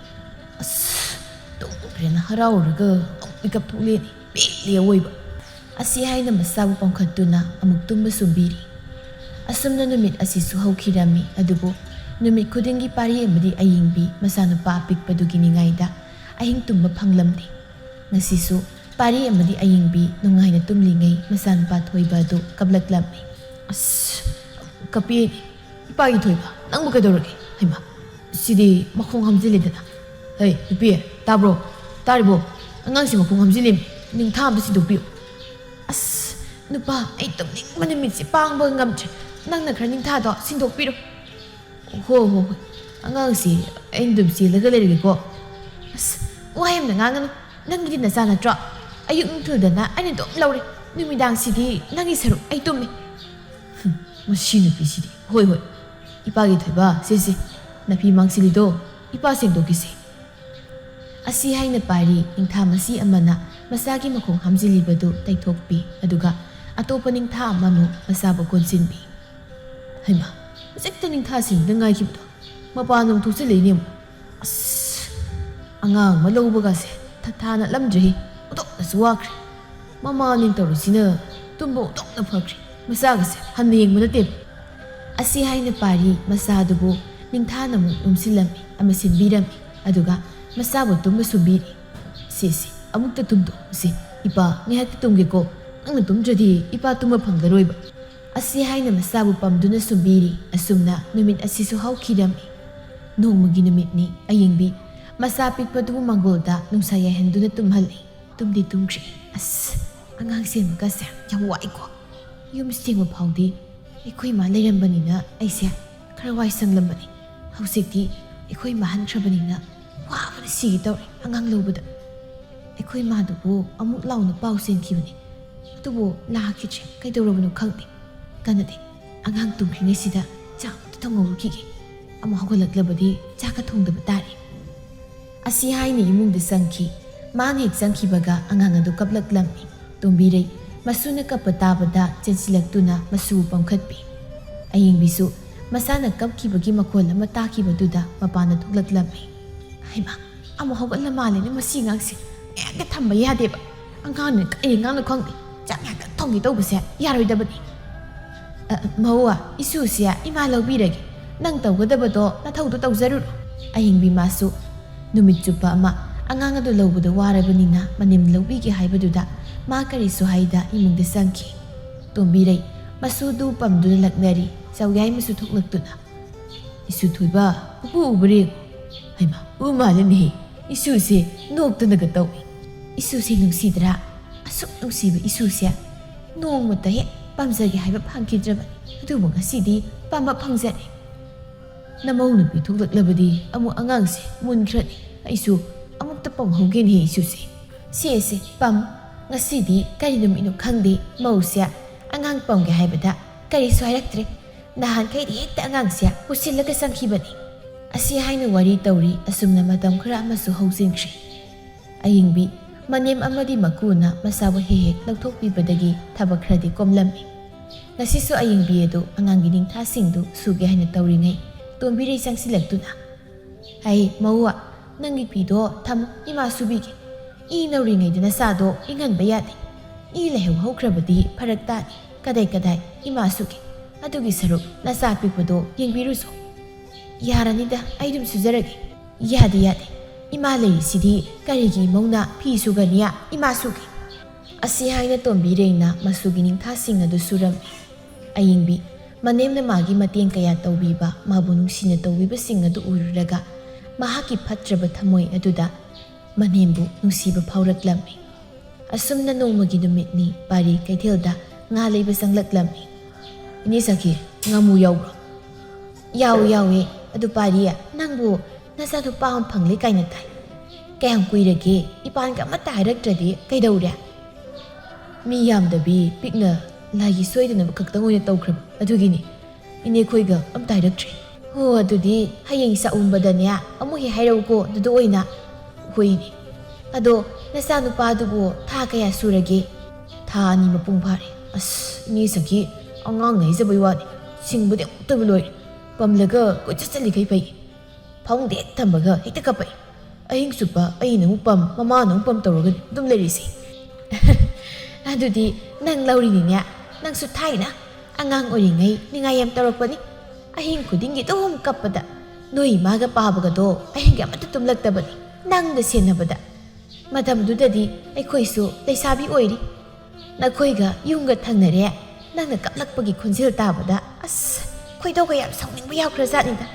ꯑꯁ, ꯇꯨꯝꯈ꯭ꯔꯦꯅ ꯍꯔꯥꯎꯔꯒ ꯑꯃꯨꯛ ꯃꯤꯀꯞ ꯊꯣꯛꯂꯦꯅꯦ꯫ ꯄꯦꯜꯂꯦ ꯑꯋꯣꯏꯕ꯫ ꯑꯁꯤ ꯍꯥꯏꯅ ꯃꯆꯥꯕꯨ ꯄꯝꯈꯠꯇꯨꯅ ꯑꯃꯨꯛ ꯇꯨꯝꯕ ꯁꯨꯝꯕꯤꯔꯤ꯫ ꯑꯁꯨꯝꯅ ꯅꯨꯃꯤꯠ ꯑꯁꯤꯁꯨ ꯍꯧꯈꯤꯔꯝꯃꯤ꯫ ꯑꯗꯨꯕꯨ ꯅꯨꯃꯤꯠ ꯈꯨꯗꯤꯡꯒꯤ ꯄꯥꯔꯤ ꯑꯃꯗꯤ ꯑꯌꯤꯡꯕꯤ ꯃꯆꯥꯅꯨꯄꯥ ꯑꯄꯤꯛꯄꯗꯨꯒꯤ ꯅꯤꯡꯉꯥꯏꯗ ꯑꯍꯤꯡ ꯇꯨꯝꯕ ꯐꯪꯂꯝꯗꯦ꯫ ꯉꯁꯤꯁꯨ ꯄꯥꯔꯤ ꯑꯃꯗꯤ ꯑꯌꯤꯡꯕꯤ ꯅꯨꯡꯉꯥꯏꯅ ꯇꯨꯝꯂꯤꯉꯩ ꯃꯆꯥꯅꯨꯄꯥ ꯊꯣꯏꯕ ꯑꯗꯨ ꯀꯞꯂꯛꯂꯝꯃꯤ꯫ ꯑꯁ, ꯀꯞꯄꯦꯅꯦ꯫ ꯏꯄꯥꯒꯤ ꯊꯣꯏꯕ, ꯅꯪꯕꯨ ꯀꯩꯗꯧꯔꯒꯦ? ꯍꯩꯃꯥ, ꯁꯤꯗꯤ ꯃꯈꯣꯡ ꯍꯥꯝꯖꯤꯜꯂꯦꯗꯅ꯫ ꯍꯩ, ꯅꯨꯄꯤ, ꯇꯥꯕ꯭ꯔꯣ? ꯇꯥꯔꯤꯕꯣ? ꯑꯉꯥꯡꯁꯤ ꯃꯈꯣꯡ ꯍꯥꯝꯖꯤꯜꯂꯦꯃꯤ꯫ ꯅꯤꯡꯊꯥ ꯑꯝꯇ ꯁꯤꯟꯗꯣꯛꯄꯤꯌꯨ꯫ ꯑꯁ, ꯅꯨꯄꯥ, ꯑꯩ ꯇꯨꯝꯅꯤꯡꯕꯅ ꯃꯤꯠꯁꯦ ꯄꯥꯡꯕ ꯉꯝꯗ꯭ꯔꯦ꯫ ꯅꯪꯅ ꯈꯔ ꯅꯤꯡꯊꯥꯗꯣ ꯁꯤꯟꯗꯣꯛꯄꯤꯔꯣ꯫ ꯍꯣ, ꯍꯣ, ꯍꯣꯏ꯫ ꯑꯉꯥꯡꯁꯤ ꯑꯩꯅ ꯑꯗꯨꯝ ꯆꯦꯜꯂꯒ ꯂꯩꯔꯒꯦꯀꯣ꯫ ꯑꯁ, ꯋꯥ ꯌꯥꯝꯅ ꯉꯥꯡꯒꯅꯨ꯫ ꯅꯪꯒꯤꯗꯤ ꯅꯆꯥ ꯅꯠꯇ꯭ꯔꯣ? ꯑꯌꯨꯛ ꯅꯨꯡꯊꯤꯜꯗꯅ ꯑꯩꯅ ꯑꯗꯨꯝ ꯂꯧꯔꯦ꯫ ꯅꯨꯃꯤꯗꯥꯡꯁꯤꯗꯤ ꯅꯪꯒꯤ ꯁꯔꯨꯛ ꯑꯩ ꯇꯨꯝꯃꯤ꯫ ꯍꯨꯝ, ꯃꯁꯤ ꯅꯨꯄꯤꯁꯤꯗꯤ꯫ ꯍꯣꯏ, ꯍꯣꯏ꯫ ꯏꯄꯥꯒꯤ ꯊꯣꯏꯕ, ꯁꯦ, ꯁꯦ꯫ ꯅꯥꯄꯤ ꯃꯥꯡꯁꯤꯜꯂꯤꯗꯣ ꯏꯄꯥ ꯁꯦꯡꯗꯣꯛꯈꯤꯁꯦ꯫ ꯑꯁꯤ ꯍꯥꯏꯅ ꯄꯥꯔꯤ ꯅꯤꯡꯊꯥ ꯃꯁꯤ ꯑꯃꯅ ꯃꯆꯥꯒꯤ ꯃꯈꯣꯡ ꯍꯥꯝꯖꯤꯜꯂꯤꯕꯗꯨ ꯇꯩꯊꯣꯛꯄꯤ, ꯑꯗꯨꯒ ꯑꯇꯣꯞꯄ ꯅꯤꯡꯊꯥ ꯑꯃꯃꯨꯛ ꯃꯆꯥꯕꯨ ꯀꯣꯟꯁꯤꯟꯕꯤ꯫ ꯍꯩꯃꯥ, ꯍꯧꯖꯤꯛꯇ ꯅꯤꯡꯊꯥ ꯁꯤꯟꯕꯗ ꯉꯥꯏꯈꯤꯕꯗꯣ ꯃꯄꯥꯟ ꯑꯃꯨꯛ ꯊꯣꯛꯆꯤꯜꯂꯛꯏꯅꯦ ꯑꯃꯨꯛ꯫ ꯑꯁ, ꯑꯉꯥꯡ ꯑꯃ ꯂꯧꯕꯒꯁꯦ ꯊꯥ ꯊꯥ ꯅꯠꯂꯝꯗ꯭ꯔꯦꯍꯦ, ꯑꯣꯟꯊꯣꯛꯅꯁꯨ ꯋꯥꯈ꯭ꯔꯦ꯫ ꯃꯃꯥꯅꯦꯅ ꯇꯧꯔꯤꯁꯤꯅ ꯇꯨꯝꯕ ꯑꯣꯟꯊꯣꯛꯅ ꯐꯈ꯭ꯔꯦ, ꯃꯆꯥꯒꯁꯦ ꯍꯟꯅ ꯌꯦꯡꯕ ꯅꯠꯇꯦꯕ꯫ ꯑꯁꯤ ꯍꯥꯏꯅ ꯄꯥꯔꯤ ꯃꯆꯥꯗꯨꯕꯨ ꯅꯤꯡꯊꯥꯅ ꯑꯃꯨꯛ ꯅꯨꯝꯁꯤꯜꯂꯝꯃꯤ ꯑꯃ ꯁꯤꯟꯕꯤꯔꯝꯃꯤ, ꯑꯗꯨꯒ ꯃꯆꯥꯕꯨ ꯇꯨꯝꯕ ꯁꯨꯝꯕꯤꯔꯤ꯫ ꯁꯦ, ꯁꯦ, ꯑꯃꯨꯛꯇ ꯇꯨꯝꯊꯣꯛꯎꯁꯦ꯫ ꯏꯄꯥ, ꯉꯥꯏꯍꯥꯛꯇꯤ ꯇꯨꯝꯒꯦꯀꯣ꯫ ꯅꯪꯅ ꯇꯨꯝꯗ꯭ꯔꯗꯤ ꯏꯄꯥ ꯇꯨꯝꯕ ꯐꯪꯂꯔꯣꯏꯕ꯫ ꯑꯁꯤ ꯍꯥꯏꯅ ꯃꯆꯥꯕꯨ ꯄꯝꯗꯨꯅ ꯁꯨꯝꯕꯤꯔꯤ꯫ ꯑꯁꯨꯝꯅ ꯅꯨꯃꯤꯠ ꯑꯁꯤꯁꯨ ꯍꯧꯈꯤꯔꯝꯃꯤ꯫ ꯅꯣꯡꯃꯒꯤ ꯅꯨꯃꯤꯠꯅꯤ꯫ ꯑꯌꯤꯡꯕꯤ ꯃꯆꯥ ꯄꯤꯛꯄꯗꯨꯕꯨ ꯃꯥꯡꯒꯣꯜꯗ ꯅꯨꯡꯁꯥ ꯌꯥꯏꯍꯟꯗꯨꯅ ꯇꯨꯝꯍꯜꯂꯤ꯫ ꯇꯨꯝꯗꯤ ꯇꯨꯝꯈ꯭ꯔꯦ꯫ ꯑꯁ, ꯑꯉꯥꯡ ꯁꯦꯝꯕꯒꯁꯦ ꯌꯥꯝ ꯋꯥꯏꯀꯣ꯫ ꯌꯨꯝ ꯁꯦꯡꯕ ꯐꯥꯎꯗꯤ ꯑꯩꯈꯣꯏ ꯃꯥ ꯂꯩꯔꯝꯕꯅꯤꯅ ꯑꯩꯁꯦ ꯈꯔ ꯋꯥꯏ ꯁꯪꯂꯝꯕꯅꯤ꯫ ꯍꯧꯖꯤꯛꯇꯤ ꯑꯩꯈꯣꯏ ꯃꯥ ꯍꯟꯈ꯭ꯔꯕꯅꯤꯅ ꯋꯥꯕꯅ ꯁꯤꯒꯦ ꯇꯧꯔꯦ ꯑꯉꯥꯡ ꯂꯧꯕꯗ꯫ ꯑꯩꯈꯣꯏ ꯃꯥꯗꯨꯕꯨ ꯑꯃꯨꯛ ꯂꯥꯎꯅ ꯄꯥꯎ ꯆꯦꯟꯈꯤꯕꯅꯤ꯫ ꯑꯗꯨꯕꯨ ꯂꯥꯛꯈꯤꯗ꯭ꯔꯦ꯫ ꯀꯩꯗꯧꯔꯕꯅꯣ ꯈꯪꯗꯦ꯫ ꯀꯟꯅꯗꯦ꯫ ꯑꯉꯥꯡ ꯇꯨꯝꯈ꯭ꯔꯤꯉꯩꯁꯤꯗ ꯆꯥꯛ ꯑꯝꯇ ꯊꯣꯡꯍꯧꯔꯨꯈꯤꯒꯦ꯫ ꯑꯃꯨꯛ ꯍꯧꯒꯠꯂꯛꯂꯕꯗꯤ ꯆꯥꯛꯀ ꯊꯣꯡꯗꯕ ꯇꯥꯔꯦ꯫ ꯑꯁꯤ ꯍꯥꯏꯅ ꯏꯃꯨꯡꯗ ꯆꯪꯈꯤ꯫ ꯃꯥꯅ ꯍꯦꯛ ꯆꯪꯈꯤꯕꯒ ꯑꯉꯥꯡ ꯑꯗꯨ ꯀꯞꯂꯛꯂꯝꯃꯤ꯫ ꯇꯣꯝꯕꯤꯔꯩ ꯃꯁꯨꯅ ꯀꯞꯄ ꯇꯥꯕꯗ ꯆꯦꯟꯁꯤꯜꯂꯛꯇꯨꯅ ꯃꯁꯨꯕꯨ ꯄꯝꯈꯠꯄꯤ꯫ ꯑꯌꯤꯡꯕꯤꯁꯨ ꯃꯁꯥꯅ ꯀꯞꯈꯤꯕꯒꯤ ꯃꯈꯣꯜ ꯑꯃ ꯇꯥꯈꯤꯕꯗꯨꯗ ꯃꯄꯥꯟꯗ ꯊꯣꯛꯂꯛꯂꯝꯃꯤ꯫ "ꯍꯩꯃꯥ, ꯑꯃꯨꯛ ꯍꯧꯒꯠꯂ ꯃꯥꯜꯂꯦꯅꯦ ꯃꯁꯤ ꯑꯉꯥꯡꯁꯦ꯫ ꯉꯥꯏꯍꯥꯛꯇ ꯊꯝꯕ ꯌꯥꯗꯦꯕ꯫ ꯑꯉꯥꯡꯅ ꯀꯔꯤ ꯑꯉꯥꯡꯅꯣ ꯈꯪꯗꯦ꯫ ꯆꯥꯛ ꯉꯥꯏꯍꯥꯛꯇ ꯊꯣꯡꯒꯦ ꯇꯧꯕꯁꯦ ꯌꯥꯔꯣꯏꯗꯕꯅꯤ꯫ ꯑ, ꯃꯧ, ꯏꯁꯨꯁꯦ ꯏꯃꯥ ꯂꯧꯕꯤꯔꯒꯦ꯫ ꯅꯪ ꯇꯧꯒꯗꯕꯗꯣ ꯅꯊꯧꯗꯣ ꯇꯧꯖꯔꯨꯔꯣ꯫" ꯑꯍꯤꯡꯕꯤ ꯃꯥꯁꯨ ꯅꯨꯃꯤꯠ ꯆꯨꯞꯄ ꯑꯃ ꯑꯉꯥꯡ ꯑꯗꯨ ꯂꯧꯕꯗ ꯋꯥꯔꯕꯅꯤꯅ ꯃꯅꯦꯝ ꯂꯧꯕꯤꯒꯦ ꯍꯥꯏꯕꯗꯨꯗ ꯃꯥ ꯀꯔꯤꯁꯨ ꯍꯥꯏꯗ ꯏꯃꯨꯡꯗ ꯆꯪꯈꯤ꯫ ꯇꯣꯝꯕꯤꯔꯩ ꯃꯁꯨꯗꯨ ꯄꯝꯗꯨꯅ ꯂꯛꯅꯔꯤ꯫ ꯆꯧꯌꯥꯏꯃꯁꯨ ꯊꯣꯛꯂꯛꯇꯨꯅ, "ꯏꯁꯨ ꯊꯣꯏꯕ, ꯄꯨꯄꯨ ꯎꯕ꯭ꯔ ꯌꯦꯡꯉꯨ꯫ ꯍꯩꯃꯥ, ꯎ ꯃꯥꯜꯂꯦꯅꯦꯍꯦ꯫ ꯏꯁꯨꯁꯦ ꯅꯣꯛꯇꯅꯒ ꯇꯧꯏ꯫" "ꯏꯁꯨꯁꯦ ꯅꯨꯡꯁꯤꯗ꯭ꯔꯥ? ꯑꯁꯨꯛ ꯅꯨꯡꯁꯤꯕ ꯏꯁꯨꯁꯦ ꯅꯣꯡꯃꯇ ꯍꯦꯛ ꯄꯥꯝꯖꯒꯦ ꯍꯥꯏꯕ ꯐꯪꯈꯤꯗ꯭ꯔꯕꯅꯤ꯫ ꯑꯗꯨꯕꯨ ꯉꯁꯤꯗꯤ ꯄꯥꯝꯕ ꯐꯪꯖꯔꯦ꯫ ꯅꯃꯧ ꯅꯨꯄꯤ ꯊꯣꯛꯂꯛꯂꯕꯗꯤ ꯑꯃꯨꯛ ꯑꯉꯥꯡꯁꯦ ꯃꯨꯟꯈ꯭ꯔꯅꯤ꯫ ꯑꯩꯁꯨ ꯑꯃꯨꯛꯇ ꯄꯝꯍꯧꯒꯦꯅꯦꯍꯦ ꯏꯁꯨꯁꯦ꯫ ꯁꯦ, ꯁꯦ, ꯄꯝ꯫ ꯉꯁꯤꯗꯤ ꯀꯔꯤ ꯅꯨꯃꯤꯠꯅꯣ ꯈꯪꯗꯦ, ꯃꯧꯁꯦ ꯑꯉꯥꯡ ꯄꯝꯒꯦ ꯍꯥꯏꯕꯗ ꯀꯔꯤꯁꯨ ꯍꯥꯏꯔꯛꯇ꯭ꯔꯦ꯫ ꯅꯍꯥꯟꯈꯩꯗꯤ ꯍꯦꯛꯇ ꯑꯉꯥꯡꯁꯦ ꯄꯨꯁꯤꯜꯂꯒ ꯆꯪꯈꯤꯕꯅꯤ꯫" ꯑꯁꯤ ꯍꯥꯏꯅ ꯋꯥꯔꯤ ꯇꯧꯔꯤ꯫ ꯑꯁꯨꯝꯅ ꯃꯇꯝ ꯈꯔ ꯑꯃꯁꯨ ꯍꯧꯖꯤꯟꯈ꯭ꯔꯦ꯫ ꯑꯌꯤꯡꯕꯤ ꯃꯅꯦꯝ ꯑꯃꯗꯤ ꯃꯀꯨꯅ ꯃꯆꯥꯕꯨ ꯍꯦꯛ ꯍꯦꯛ ꯂꯧꯊꯣꯛꯄꯤꯕꯗꯒꯤ ꯊꯕꯛ ꯈꯔꯗꯤ ꯀꯣꯝꯂꯝꯃꯤ꯫ ꯉꯁꯤꯁꯨ ꯑꯌꯤꯡꯕꯤ ꯑꯗꯨ ꯑꯉꯥꯡꯒꯤ ꯅꯤꯡꯊꯥꯁꯤꯡꯗꯨ ꯁꯨꯒꯦ ꯍꯥꯏꯅ ꯇꯧꯔꯤꯉꯩ, ꯇꯣꯝꯕꯤꯔꯩ ꯆꯪꯁꯤꯜꯂꯛꯇꯨꯅ, "ꯑꯩ ꯃꯧ, ꯅꯪꯒꯤ ꯐꯤꯗꯣ ꯊꯝꯃꯨ, ꯏꯃꯥ ꯁꯨꯕꯤꯒꯦ꯫ ꯏ ꯅꯧꯔꯤꯉꯩꯗ ꯅꯆꯥꯗꯣ ꯏꯪꯍꯟꯕ ꯌꯥꯗꯦ꯫ ꯏ ꯂꯩꯍꯧ ꯍꯧꯈ꯭ꯔꯕꯗꯤ ꯐꯔꯛ ꯇꯥꯅꯤ꯫ ꯀꯗꯥꯏ ꯀꯗꯥꯏ ꯏꯃꯥ ꯁꯨꯒꯦ꯫ ꯑꯗꯨꯒꯤ ꯁꯔꯨꯛ ꯅꯆꯥ ꯄꯤꯛꯄꯗꯣ ꯌꯦꯡꯕꯤꯔꯨꯆꯣ꯫" "ꯌꯥꯔꯅꯤꯗ, ꯑꯩ ꯑꯗꯨꯝ ꯁꯨꯖꯔꯒꯦ꯫" "ꯌꯥꯗꯦ, ꯌꯥꯗꯦ꯫ ꯏꯃꯥ ꯂꯩꯔꯤꯁꯤꯗꯤ ꯀꯔꯤꯒꯤ ꯏꯃꯧꯅ ꯐꯤ ꯁꯨꯒꯅꯤ? ꯏꯃꯥ ꯁꯨꯒꯦ꯫" ꯑꯁꯤ ꯍꯥꯏꯅ ꯇꯣꯝꯕꯤꯔꯩꯅ ꯃꯁꯨꯒꯤ ꯅꯤꯡꯊꯥꯁꯤꯡ ꯑꯗꯨ ꯁꯨꯔꯝꯃꯤ꯫ ꯑꯌꯤꯡꯕꯤ ꯃꯅꯦꯝꯅ ꯃꯥꯒꯤ ꯃꯇꯦꯡ ꯀꯌꯥ ꯇꯧꯕꯤꯕ, ꯃꯥꯕꯨ ꯅꯨꯡꯁꯤꯅ ꯇꯧꯕꯤꯕꯁꯤꯡ ꯑꯗꯨ ꯎꯔꯨꯔꯒ ꯃꯍꯥꯛꯀꯤ ꯐꯠꯇ꯭ꯔꯕ ꯊꯃꯣꯏ ꯑꯗꯨꯗ ꯃꯅꯦꯝꯕꯨ ꯅꯨꯡꯁꯤꯕ ꯐꯥꯎꯔꯛꯂꯝꯃꯤ꯫ ꯑꯁꯨꯝꯅ ꯅꯣꯡꯃꯒꯤ ꯅꯨꯃꯤꯠꯅꯤ ꯄꯥꯔꯤ ꯀꯩꯊꯦꯜꯗ ꯉꯥ ꯂꯩꯕ ꯆꯪꯂꯛꯂꯝꯃꯤ꯫ "ꯏꯅꯦ ꯁꯈꯤ, ꯉꯥꯃꯨ ꯌꯥꯎꯕ꯭ꯔꯣ?" "ꯌꯥꯎꯏ, ꯌꯥꯎꯏ꯫ ꯑꯗꯨ ꯄꯥꯔꯤ, ꯅꯪꯕꯨ ꯅꯆꯥꯅꯨꯄꯥ ꯑꯃ ꯐꯪꯂꯦ ꯀꯥꯏꯅ ꯇꯥꯏ꯫ ꯀꯌꯥꯝ ꯀꯨꯏꯔꯒꯦ? ꯏꯄꯥꯟꯒ ꯑꯃꯠꯇ ꯍꯥꯏꯔꯛꯇ꯭ꯔꯗꯤ ꯀꯩꯗꯧꯔꯦ?" "ꯃꯤ ꯌꯥꯝꯗꯕꯤ, ꯄꯤꯛꯅ ꯂꯥꯏꯒꯤ ꯁꯣꯏꯗꯅꯕ ꯈꯛꯇꯪ ꯑꯣꯏꯅ ꯇꯧꯈ꯭ꯔꯕ ꯑꯗꯨꯒꯤꯅꯤ꯫ ꯏꯅꯦꯈꯣꯏꯒ ꯑꯝꯇ ꯍꯥꯏꯔꯛꯇ꯭ꯔꯤ꯫" "ꯍꯣ, ꯑꯗꯨꯗꯤ ꯍꯌꯦꯡ ꯆꯥꯛꯎꯝꯕꯗꯅꯦ ꯑꯃꯨꯛ ꯍꯦꯛ ꯍꯥꯏꯔꯛꯎꯀꯣ, ꯑꯗꯨꯗ ꯑꯣꯏꯅ꯫" "ꯍꯣꯏꯅꯦ꯫ ꯑꯗꯣ ꯅꯆꯥꯅꯨꯄꯥꯗꯨꯕꯨ ꯊꯥ ꯀꯌꯥ ꯁꯨꯔꯒꯦ?" "ꯊꯥ ꯑꯅꯤ ꯃꯄꯨꯡ ꯐꯥꯔꯦ꯫" "ꯑꯁ, ꯏꯅꯦ ꯁꯈꯤ, ꯑꯉꯥꯡꯅ ꯍꯥꯏꯖꯕꯩ ꯋꯥꯅꯤ꯫ ꯁꯤꯡꯕꯗꯤ ꯑꯃꯨꯛꯇꯕꯨ ꯂꯣꯏꯔꯦ꯫ ꯄꯝꯂꯒ ꯀꯣꯏꯆꯠ ꯆꯠꯂꯤꯈꯩ ꯐꯩ꯫ ꯐꯃꯨꯡꯗ ꯍꯦꯛ ꯊꯝꯕꯒ ꯍꯦꯛꯇ ꯀꯞꯄꯛꯏ꯫ ꯑꯍꯤꯡ ꯆꯨꯞꯄ ꯑꯩꯅ ꯑꯃꯨꯛ ꯄꯝ, ꯃꯃꯥꯅ ꯑꯃꯨꯛ ꯄꯝ ꯇꯧꯔꯒ ꯑꯗꯨꯝ ꯂꯩꯔꯤꯁꯦ꯫" "ꯑꯗꯨꯗꯤ ꯅꯪ ꯂꯧꯔꯤꯅꯤꯅꯦ꯫ ꯅꯪꯁꯨ ꯊꯥꯏꯅ ꯑꯉꯥꯡ ꯑꯣꯏꯔꯤꯉꯩ ꯅꯤꯡꯉꯥꯏ ꯌꯥꯝ ꯇꯧꯔꯛꯄꯅꯤ꯫ ꯑꯍꯤꯡ ꯈꯨꯗꯤꯡꯒꯤ ꯑꯗꯨꯝ ꯀꯞꯄꯗ ꯅꯣꯏ ꯏꯃꯥꯒ ꯄꯥꯕꯒꯗꯣ ꯑꯍꯤꯡꯒ ꯑꯃꯠꯇ ꯇꯨꯝꯂꯛꯇꯕꯅꯤ, ꯅꯪꯗ ꯁꯦꯟꯅꯕꯗ꯫ ꯃꯇꯝꯗꯨꯗꯗꯤ ꯑꯩꯈꯣꯏꯁꯨ ꯂꯩꯁꯥꯕꯤ ꯑꯣꯏꯔꯤ꯫ ꯅꯈꯣꯏꯒ ꯌꯨꯝꯒ ꯊꯪꯅꯔꯦ꯫ ꯅꯪꯅ ꯀꯞꯂꯛꯄꯒꯤ ꯈꯣꯟꯖꯦꯜ ꯇꯥꯕꯗ, ꯑꯁ, ꯈꯣꯏꯗꯧꯒ ꯌꯥꯝ ꯁꯥꯎꯅꯤꯡꯕ ꯌꯥꯎꯈ꯭ꯔꯖꯥꯠꯅꯤꯗ꯫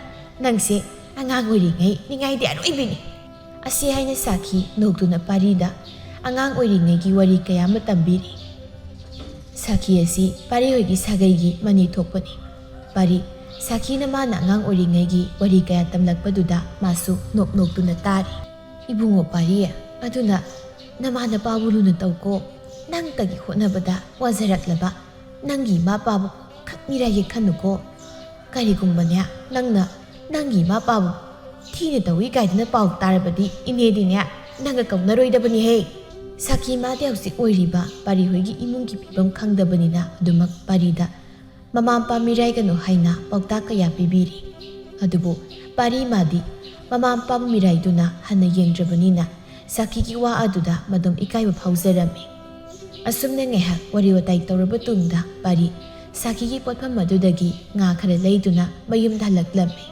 ꯅꯪꯁꯦ ꯑꯉꯥꯡ ꯑꯣꯏꯔꯤꯉꯩ ꯅꯤꯡꯉꯥꯏꯗꯤ ꯑꯔꯣꯏꯕꯤꯅꯤ꯫" ꯑꯁꯤ ꯍꯥꯏꯅ ꯁꯥꯈꯤ ꯅꯣꯛꯇꯨꯅ ꯄꯥꯔꯤꯗ ꯑꯉꯥꯡ ꯑꯣꯏꯔꯤꯉꯩꯒꯤ ꯋꯥꯔꯤ ꯀꯌꯥ ꯑꯃ ꯇꯝꯕꯤꯔꯤ꯫ ꯁꯥꯈꯤ ꯑꯁꯤ ꯄꯥꯔꯤ ꯍꯣꯏꯒꯤ ꯁꯥꯒꯩꯒꯤ ꯃꯅꯤ ꯊꯣꯛꯄꯅꯤ꯫ ꯄꯥꯔꯤ, ꯁꯥꯈꯤꯅ ꯃꯥꯅ ꯑꯉꯥꯡ ꯑꯣꯏꯔꯤꯉꯩꯒꯤ ꯋꯥꯔꯤ ꯀꯌꯥ ꯇꯝꯂꯛꯄꯗꯨꯗ ꯃꯥꯁꯨ ꯅꯣꯛ ꯅꯣꯛꯇꯨꯅ ꯇꯥꯔꯤ꯫ "ꯏꯕꯨꯡꯉꯣ ꯄꯥꯔꯤ, ꯑꯗꯨꯅ ꯅꯃꯥ ꯅꯄꯥꯕꯨ ꯂꯨꯅ ꯇꯧꯀꯣ꯫ ꯅꯪꯇꯒꯤ ꯍꯣꯠꯅꯕꯗ ꯋꯥꯖꯔꯛꯂꯕ ꯅꯪꯒꯤ ꯏꯃꯥ ꯄꯥꯕꯨ ꯈꯛ ꯃꯤꯔꯥꯏꯒꯦ ꯈꯟꯅꯨꯀꯣ꯫ ꯀꯔꯤꯒꯨꯝꯕꯅꯦ, ꯅꯪꯅ ꯅꯪꯒꯤ ꯏꯃꯥ ꯄꯥꯕꯨ ꯊꯤꯅ ꯇꯧꯏ ꯀꯥꯏꯗꯅ ꯄꯥꯎ ꯇꯥꯔꯕꯗꯤ ꯏꯅꯦꯗꯤꯅꯦ ꯅꯪꯒ ꯀꯧꯅꯔꯣꯏꯗꯕꯅꯤꯍꯦ꯫" ꯁꯥꯈꯤ ꯃꯥꯗꯤ ꯍꯧꯖꯤꯛ ꯑꯣꯏꯔꯤꯕ ꯄꯥꯔꯤ ꯍꯣꯏꯒꯤ ꯏꯃꯨꯡꯒꯤ ꯐꯤꯕꯝ ꯈꯪꯗꯕꯅꯤꯅ ꯑꯗꯨꯃꯛ ꯄꯥꯔꯤꯗ ꯃꯃꯥ ꯃꯄꯥ ꯃꯤꯔꯥꯏꯒꯅꯨ ꯍꯥꯏꯅ ꯄꯥꯎꯇꯥꯛ ꯀꯌꯥ ꯄꯤꯕꯤꯔꯤ꯫ ꯑꯗꯨꯕꯨ ꯄꯥꯔꯤ ꯃꯥꯗꯤ ꯃꯃꯥ ꯃꯄꯥꯕꯨ ꯃꯤꯔꯥꯏꯗꯨꯅ ꯍꯟꯅ ꯌꯦꯡꯗ꯭ꯔꯕꯅꯤꯅ ꯁꯥꯈꯤꯒꯤ ꯋꯥ ꯑꯗꯨꯗ ꯃꯗꯨꯝ ꯏꯀꯥꯏꯕ ꯐꯥꯎꯖꯔꯝꯃꯤ꯫ ꯑꯁꯨꯝꯅ ꯉꯥꯏꯍꯥꯛ ꯋꯥꯔꯤ ꯋꯥꯇꯥꯏ ꯇꯧꯔꯕ ꯇꯨꯡꯗ ꯄꯥꯔꯤ ꯁꯥꯈꯤꯒꯤ ꯄꯣꯠꯐꯝ ꯑꯗꯨꯗꯒꯤ ꯉꯥ ꯈꯔ ꯂꯩꯗꯨꯅ ꯃꯌꯨꯝꯗ ꯍꯜꯂꯛꯂꯝꯃꯤ꯫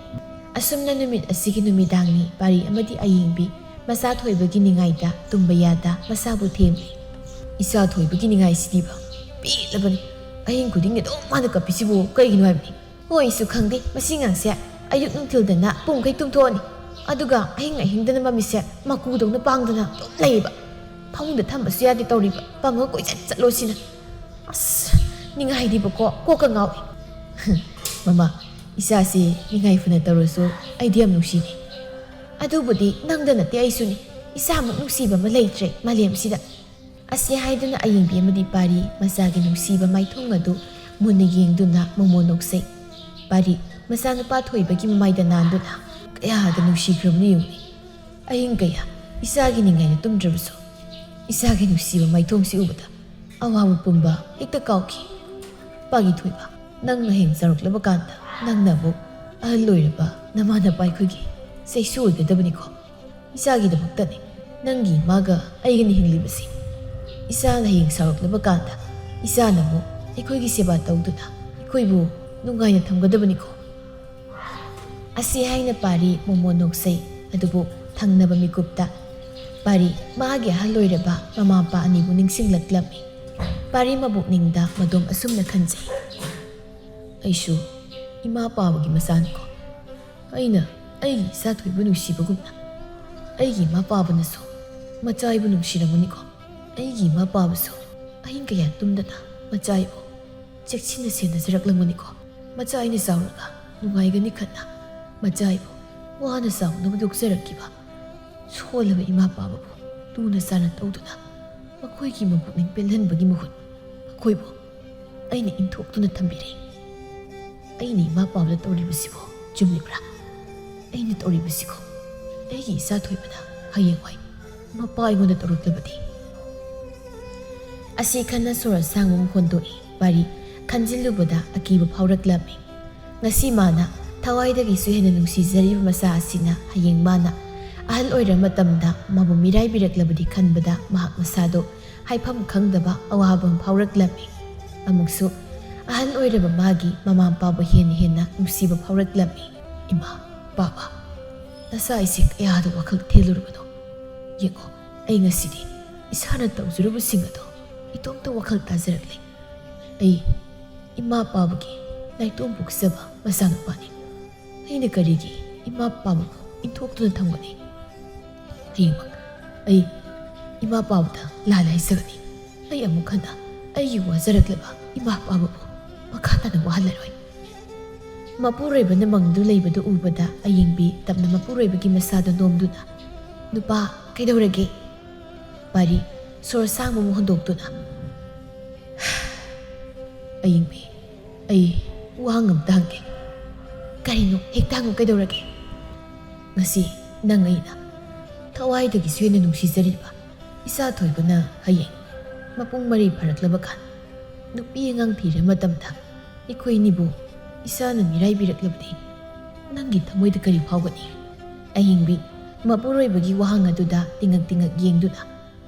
ꯑꯁꯨꯝꯅ ꯅꯨꯃꯤꯠ ꯑꯁꯤꯒꯤ ꯅꯨꯃꯤꯗꯥꯡꯅꯤ ꯄꯥꯔꯤ ꯑꯃꯗꯤ ꯑꯌꯦꯡꯕꯤ ꯃꯆꯥ ꯊꯣꯏꯕꯒꯤ ꯅꯤꯡꯉꯥꯏꯗ ꯇꯨꯝꯕ ꯌꯥꯗ ꯃꯁꯥꯕꯨ ꯊꯦꯝꯂꯤ꯫ "ꯏꯆꯥ ꯊꯣꯏꯕꯒꯤ ꯅꯤꯡꯉꯥꯏꯁꯤꯗꯤꯕ ꯄꯦꯜꯂꯕꯅꯤ꯫ ꯑꯍꯤꯡ ꯈꯨꯗꯤꯡꯒꯤ ꯑꯗꯨꯝ ꯃꯥꯅ ꯀꯞꯄꯤꯁꯤꯕꯨ ꯀꯩꯒꯤꯅꯣ ꯍꯥꯏꯕꯅꯤ? ꯍꯣꯏ, ꯑꯩꯁꯨ ꯈꯪꯗꯦ, ꯃꯁꯤ ꯑꯉꯥꯡꯁꯦ ꯑꯌꯨꯛ ꯅꯨꯡꯊꯤꯜꯗꯅ ꯄꯨꯡꯈꯩ ꯇꯨꯝꯊꯣꯛꯑꯅꯤ, ꯑꯗꯨꯒ ꯑꯍꯤꯡ ꯑꯍꯤꯡꯗꯅ ꯃꯃꯤꯠꯁꯦ ꯃꯀꯨꯗꯧꯅ ꯄꯥꯡꯗꯅ ꯑꯗꯨꯝ ꯂꯩꯌꯦꯕ꯫ ꯐꯃꯨꯡꯗ ꯊꯝꯕꯁꯨ ꯌꯥꯗꯦ ꯇꯧꯔꯤꯕ, ꯄꯥꯡꯒꯜ ꯀꯣꯏꯆꯠ ꯆꯠꯂꯣ ꯁꯤꯅ꯫ ꯑꯁ, ꯅꯤꯡꯉꯥꯏꯗꯤꯕꯀꯣ, ꯀꯣꯛꯀ ꯉꯥꯎꯏ꯫ ꯃꯃꯥ, ꯏꯆꯥꯁꯤ ꯅꯤꯡꯉꯥꯏ ꯐꯅ ꯇꯧꯔꯁꯨ ꯑꯩꯗꯤ ꯌꯥꯝ ꯅꯨꯡꯁꯤꯅꯦ꯫ ꯑꯗꯨꯕꯨꯗꯤ ꯅꯪꯗ ꯅꯠꯇꯦ, ꯑꯩꯁꯨꯅꯤ꯫ ꯏꯆꯥꯃꯨꯛ ꯅꯨꯡꯁꯤꯕ ꯑꯃ ꯂꯩꯇ꯭ꯔꯦ ꯃꯥꯂꯦꯝꯁꯤꯗ꯫ ꯑꯁꯤ ꯍꯥꯏꯗꯨꯅ ꯑꯌꯦꯡꯕꯤ ꯑꯃꯗꯤ ꯄꯥꯔꯤ ꯃꯆꯥꯒꯤ ꯅꯨꯡꯁꯤꯕ ꯃꯥꯏꯊꯣꯡ ꯑꯗꯨ ꯃꯨꯟꯅ ꯌꯦꯡꯗꯨꯅ ꯃꯣꯃꯣꯟ ꯅꯣꯛꯆꯩ꯫ ꯄꯥꯔꯤ ꯃꯆꯥꯅꯨꯄꯥ ꯊꯣꯏꯕꯒꯤ ꯃꯃꯥꯏꯗ ꯅꯥꯟꯗꯨꯅ ꯀꯌꯥꯗ ꯅꯨꯡꯁꯤꯈ꯭ꯔꯕꯅꯣ ꯌꯦꯡꯉꯨꯅꯦ꯫ ꯑꯍꯤꯡ ꯀꯌꯥ ꯏꯆꯥꯒꯤ ꯅꯤꯡꯉꯥꯏꯅ ꯇꯨꯝꯗ꯭ꯔꯕꯁꯨ ꯏꯆꯥꯒꯤ ꯅꯨꯡꯁꯤꯕ ꯃꯥꯏꯊꯣꯡꯁꯤ ꯎꯕꯗ ꯑꯋꯥꯕ ꯄꯨꯝꯕ ꯍꯦꯛꯇ ꯀꯥꯎꯈꯤ꯫ ꯄꯥꯒꯤ ꯊꯣꯏꯕ, ꯅꯪ ꯍꯌꯦꯡ ꯆꯥꯎꯔꯛꯂꯕ ꯀꯥꯟꯗ ꯅꯪꯅ ꯑꯃꯨꯛ ꯑꯍꯜ ꯑꯣꯏꯔꯕ ꯅꯃꯥ ꯅꯄꯥ ꯑꯩꯈꯣꯏꯒꯤ ꯆꯩꯁꯨ ꯑꯣꯏꯒꯗꯕꯅꯤꯀꯣ꯫ ꯏꯆꯥꯒꯤꯗꯃꯛꯇꯅꯤ ꯅꯪꯒꯤ ꯏꯃꯥꯒ ꯑꯩꯒꯅ ꯍꯤꯡꯂꯤꯕꯁꯤ꯫ ꯏꯆꯥꯅ ꯍꯌꯦꯡ ꯆꯥꯎꯔꯛꯂꯕ ꯀꯥꯟꯗ ꯏꯆꯥꯅ ꯑꯃꯨꯛ ꯑꯩꯈꯣꯏꯒꯤ ꯁꯦꯕꯥ ꯇꯧꯗꯨꯅ ꯑꯩꯈꯣꯏꯕꯨ ꯅꯨꯡꯉꯥꯏꯅ ꯊꯝꯒꯗꯕꯅꯤꯀꯣ꯫ ꯑꯁꯤ ꯍꯥꯏꯅ ꯄꯥꯔꯤ ꯃꯣꯃꯣꯟ ꯅꯣꯛꯆꯩ꯫ ꯑꯗꯨꯕꯨ ꯊꯪꯅꯕ ꯃꯤꯀꯨꯞꯇ ꯄꯥꯔꯤ ꯃꯥꯒꯤ ꯑꯍꯜ ꯑꯣꯏꯔꯕ ꯃꯃꯥ ꯃꯄꯥ ꯑꯅꯤꯕꯨ ꯅꯤꯡꯁꯤꯡꯂꯛꯂꯝꯃꯤ꯫ ꯄꯥꯔꯤ ꯃꯕꯨꯛꯅꯤꯡꯗ ꯃꯗꯣꯝ ꯑꯁꯨꯝꯅ ꯈꯟꯖꯩ, ꯑꯩꯁꯨ ꯏꯃꯥ ꯄꯥꯕꯒꯤ ꯃꯆꯥꯅꯤꯀꯣ꯫ ꯑꯩꯅ ꯑꯩꯒꯤ ꯏꯆꯥ ꯊꯣꯏꯕꯨ ꯅꯨꯡꯁꯤꯕꯒꯨꯝꯅ ꯑꯩꯒꯤ ꯏꯃꯥ ꯄꯥꯕꯅꯁꯨ ꯃꯆꯥ ꯑꯩꯕꯨ ꯅꯨꯡꯁꯤꯔꯝꯒꯅꯤꯀꯣ꯫ ꯑꯩꯒꯤ ꯏꯃꯥ ꯄꯥꯕꯁꯨ ꯑꯍꯤꯡ ꯀꯌꯥ ꯇꯨꯝꯗꯅ ꯃꯆꯥ ꯑꯩꯕꯨ ꯆꯦꯛꯁꯤꯟꯅ ꯁꯦꯟꯅꯖꯔꯛꯂꯝꯒꯅꯤꯀꯣ꯫ ꯃꯆꯥ ꯑꯩꯅ ꯆꯥꯎꯔꯒ ꯅꯨꯡꯉꯥꯏꯒꯅꯤ ꯈꯟꯅ ꯃꯆꯥ ꯑꯩꯕꯨ ꯋꯥꯅ ꯆꯥꯎꯅꯕ ꯌꯣꯛꯆꯔꯛꯈꯤꯕ ꯁꯣꯜꯂꯕ ꯏꯃꯥ ꯄꯥꯕꯕꯨ ꯂꯨꯅ ꯆꯥꯟꯅ ꯇꯧꯗꯨꯅ ꯃꯈꯣꯏꯒꯤ ꯃꯄꯨꯛꯅꯤꯡ ꯄꯦꯜꯍꯟꯕꯒꯤ ꯃꯍꯨꯠ ꯃꯈꯣꯏꯕꯨ ꯑꯩꯅ ꯏꯟꯊꯣꯛꯇꯨꯅ ꯊꯝꯕꯤꯔꯦ꯫ ꯑꯩꯅ ꯏꯃꯥ ꯄꯥꯕꯗ ꯇꯧꯔꯤꯕꯁꯤꯕꯨ ꯆꯨꯝꯂꯤꯕ꯭ꯔꯥ? ꯑꯩꯅ ꯇꯧꯔꯤꯕꯁꯤꯀꯣ ꯑꯩꯒꯤ ꯏꯆꯥ ꯊꯣꯏꯕꯗ ꯍꯌꯦꯡꯋꯥꯏ ꯃꯄꯥ ꯑꯩꯉꯣꯟꯗ ꯇꯧꯔꯛꯂꯕꯗꯤ? ꯑꯁꯤ ꯈꯟꯅ ꯁꯣꯔ ꯑꯁꯥꯡꯕ ꯑꯃ ꯍꯣꯟꯗꯣꯛꯏ꯫ ꯄꯥꯔꯤ ꯈꯟꯖꯤꯜꯂꯨꯕꯗ ꯑꯀꯤꯕ ꯐꯥꯎꯔꯛꯂꯝꯃꯤ꯫ ꯉꯁꯤ ꯃꯥꯅ ꯊꯋꯥꯏꯗꯒꯤꯁꯨ ꯍꯦꯟꯅ ꯅꯨꯡꯁꯤꯖꯔꯤꯕ ꯃꯆꯥ ꯑꯁꯤꯅ ꯍꯌꯦꯡ ꯃꯥꯅ ꯑꯍꯜ ꯑꯣꯏꯔ ꯃꯇꯝꯗ ꯃꯥꯕꯨ ꯃꯤꯔꯥꯏꯕꯤꯔꯛꯂꯕꯗꯤ ꯈꯟꯕꯗ ꯃꯍꯥꯛ ꯃꯁꯥꯗꯣ ꯍꯥꯏꯐꯝ ꯈꯪꯗꯕ ꯑꯋꯥꯕ ꯑꯃ ꯐꯥꯎꯔꯛꯂꯝꯃꯤ꯫ ꯑꯃꯨꯛꯁꯨ ꯑꯍꯜ ꯑꯣꯏꯔꯕ ꯃꯥꯒꯤ ꯃꯃꯥ ꯃꯄꯥꯕꯨ ꯍꯦꯟꯅ ꯍꯦꯟꯅ ꯅꯨꯡꯁꯤꯕ ꯐꯥꯎꯔꯛꯂꯝꯃꯤ꯫ ꯏꯃꯥ, ꯄꯥꯕ, ꯅꯆꯥ ꯑꯩꯁꯦ ꯀꯌꯥꯗ ꯋꯥꯈꯜ ꯊꯦꯜꯂꯨꯔꯕꯅꯣ? ꯌꯦꯡꯉꯣ, ꯑꯩ ꯉꯁꯤꯗꯤ ꯏꯁꯥꯅ ꯇꯧꯖꯔꯨꯕꯁꯤꯡ ꯑꯗꯣ ꯏꯇꯣꯝꯇ ꯋꯥꯈꯜ ꯇꯥꯖꯔꯛꯂꯦ꯫ ꯑꯩ ꯏꯃꯥ ꯄꯥꯕꯒꯤ ꯅꯥꯏꯇꯣꯝ ꯄꯣꯛꯆꯕ ꯃꯆꯥꯅꯨꯄꯥꯅꯤ꯫ ꯑꯩꯅ ꯀꯔꯤꯒꯤ ꯏꯃꯥ ꯄꯥꯕꯕꯨ ꯏꯟꯊꯣꯛꯇꯨꯅ ꯊꯝꯒꯅꯤ? ꯍꯌꯦꯡꯃꯛ ꯑꯩ ꯏꯃꯥ ꯄꯥꯕꯗ ꯂꯥꯜꯂꯦ ꯍꯥꯏꯖꯒꯅꯤ꯫ ꯑꯩ ꯑꯃꯨꯛ ꯍꯟꯅ ꯑꯩꯒꯤ ꯋꯥꯖꯔꯛꯂꯕ ꯏꯃꯥ ꯄꯥꯕꯕꯨ ꯃꯈꯥ ꯇꯥꯅ ꯋꯥꯍꯜꯂꯔꯣꯏ꯫ ꯃꯄꯨꯔꯣꯏꯕꯅ ꯃꯪꯗꯨ ꯂꯩꯕꯗꯨ ꯎꯕꯗ ꯑꯌꯤꯡꯕꯤ ꯇꯞꯅ ꯃꯄꯨꯔꯣꯏꯕꯒꯤ ꯃꯁꯥꯗ ꯅꯣꯝꯗꯨꯅ, "ꯅꯨꯄꯥ, ꯀꯩꯗꯧꯔꯒꯦ?" ꯄꯥꯔꯤ ꯁꯣꯔ ꯁꯥꯡꯕ ꯑꯃ ꯍꯣꯟꯗꯣꯛꯇꯨꯅ, "ꯑꯌꯤꯡꯕꯤ, ꯑꯩ ꯋꯥ ꯑꯝꯇ ꯍꯪꯒꯦ꯫" "ꯀꯔꯤꯅꯣ? ꯍꯦꯛꯇ ꯍꯪꯉꯨ, ꯀꯩꯗꯧꯔꯒꯦ?" "ꯉꯁꯤ ꯅꯪ ꯑꯩꯅ ꯊꯋꯥꯏꯗꯒꯤꯁꯨ ꯍꯦꯟꯅ ꯅꯨꯡꯁꯤꯖꯔꯤꯕ ꯏꯆꯥ ꯊꯣꯏꯕꯅ ꯍꯌꯦꯡ ꯃꯄꯨꯡ ꯃꯔꯩ ꯐꯥꯔꯛꯂꯕ ꯀꯥꯟ ꯅꯨꯄꯤ ꯑꯉꯥꯡ ꯊꯤꯔ ꯃꯇꯝꯗ ꯑꯩꯈꯣꯏ ꯑꯅꯤꯕꯨ ꯏꯆꯥꯅ ꯃꯤꯔꯥꯏꯕꯤꯔꯛꯂꯕꯗꯤ ꯅꯪꯒꯤ ꯊꯃꯣꯏꯗ ꯀꯔꯤ ꯐꯥꯎꯒꯅꯤ?" ꯑꯌꯤꯡꯕꯤ ꯃꯄꯨꯔꯣꯏꯕꯒꯤ ꯋꯥꯍꯪ ꯑꯗꯨꯗ ꯇꯤꯉꯛ ꯇꯤꯉꯛ ꯌꯦꯡꯗꯨꯅ,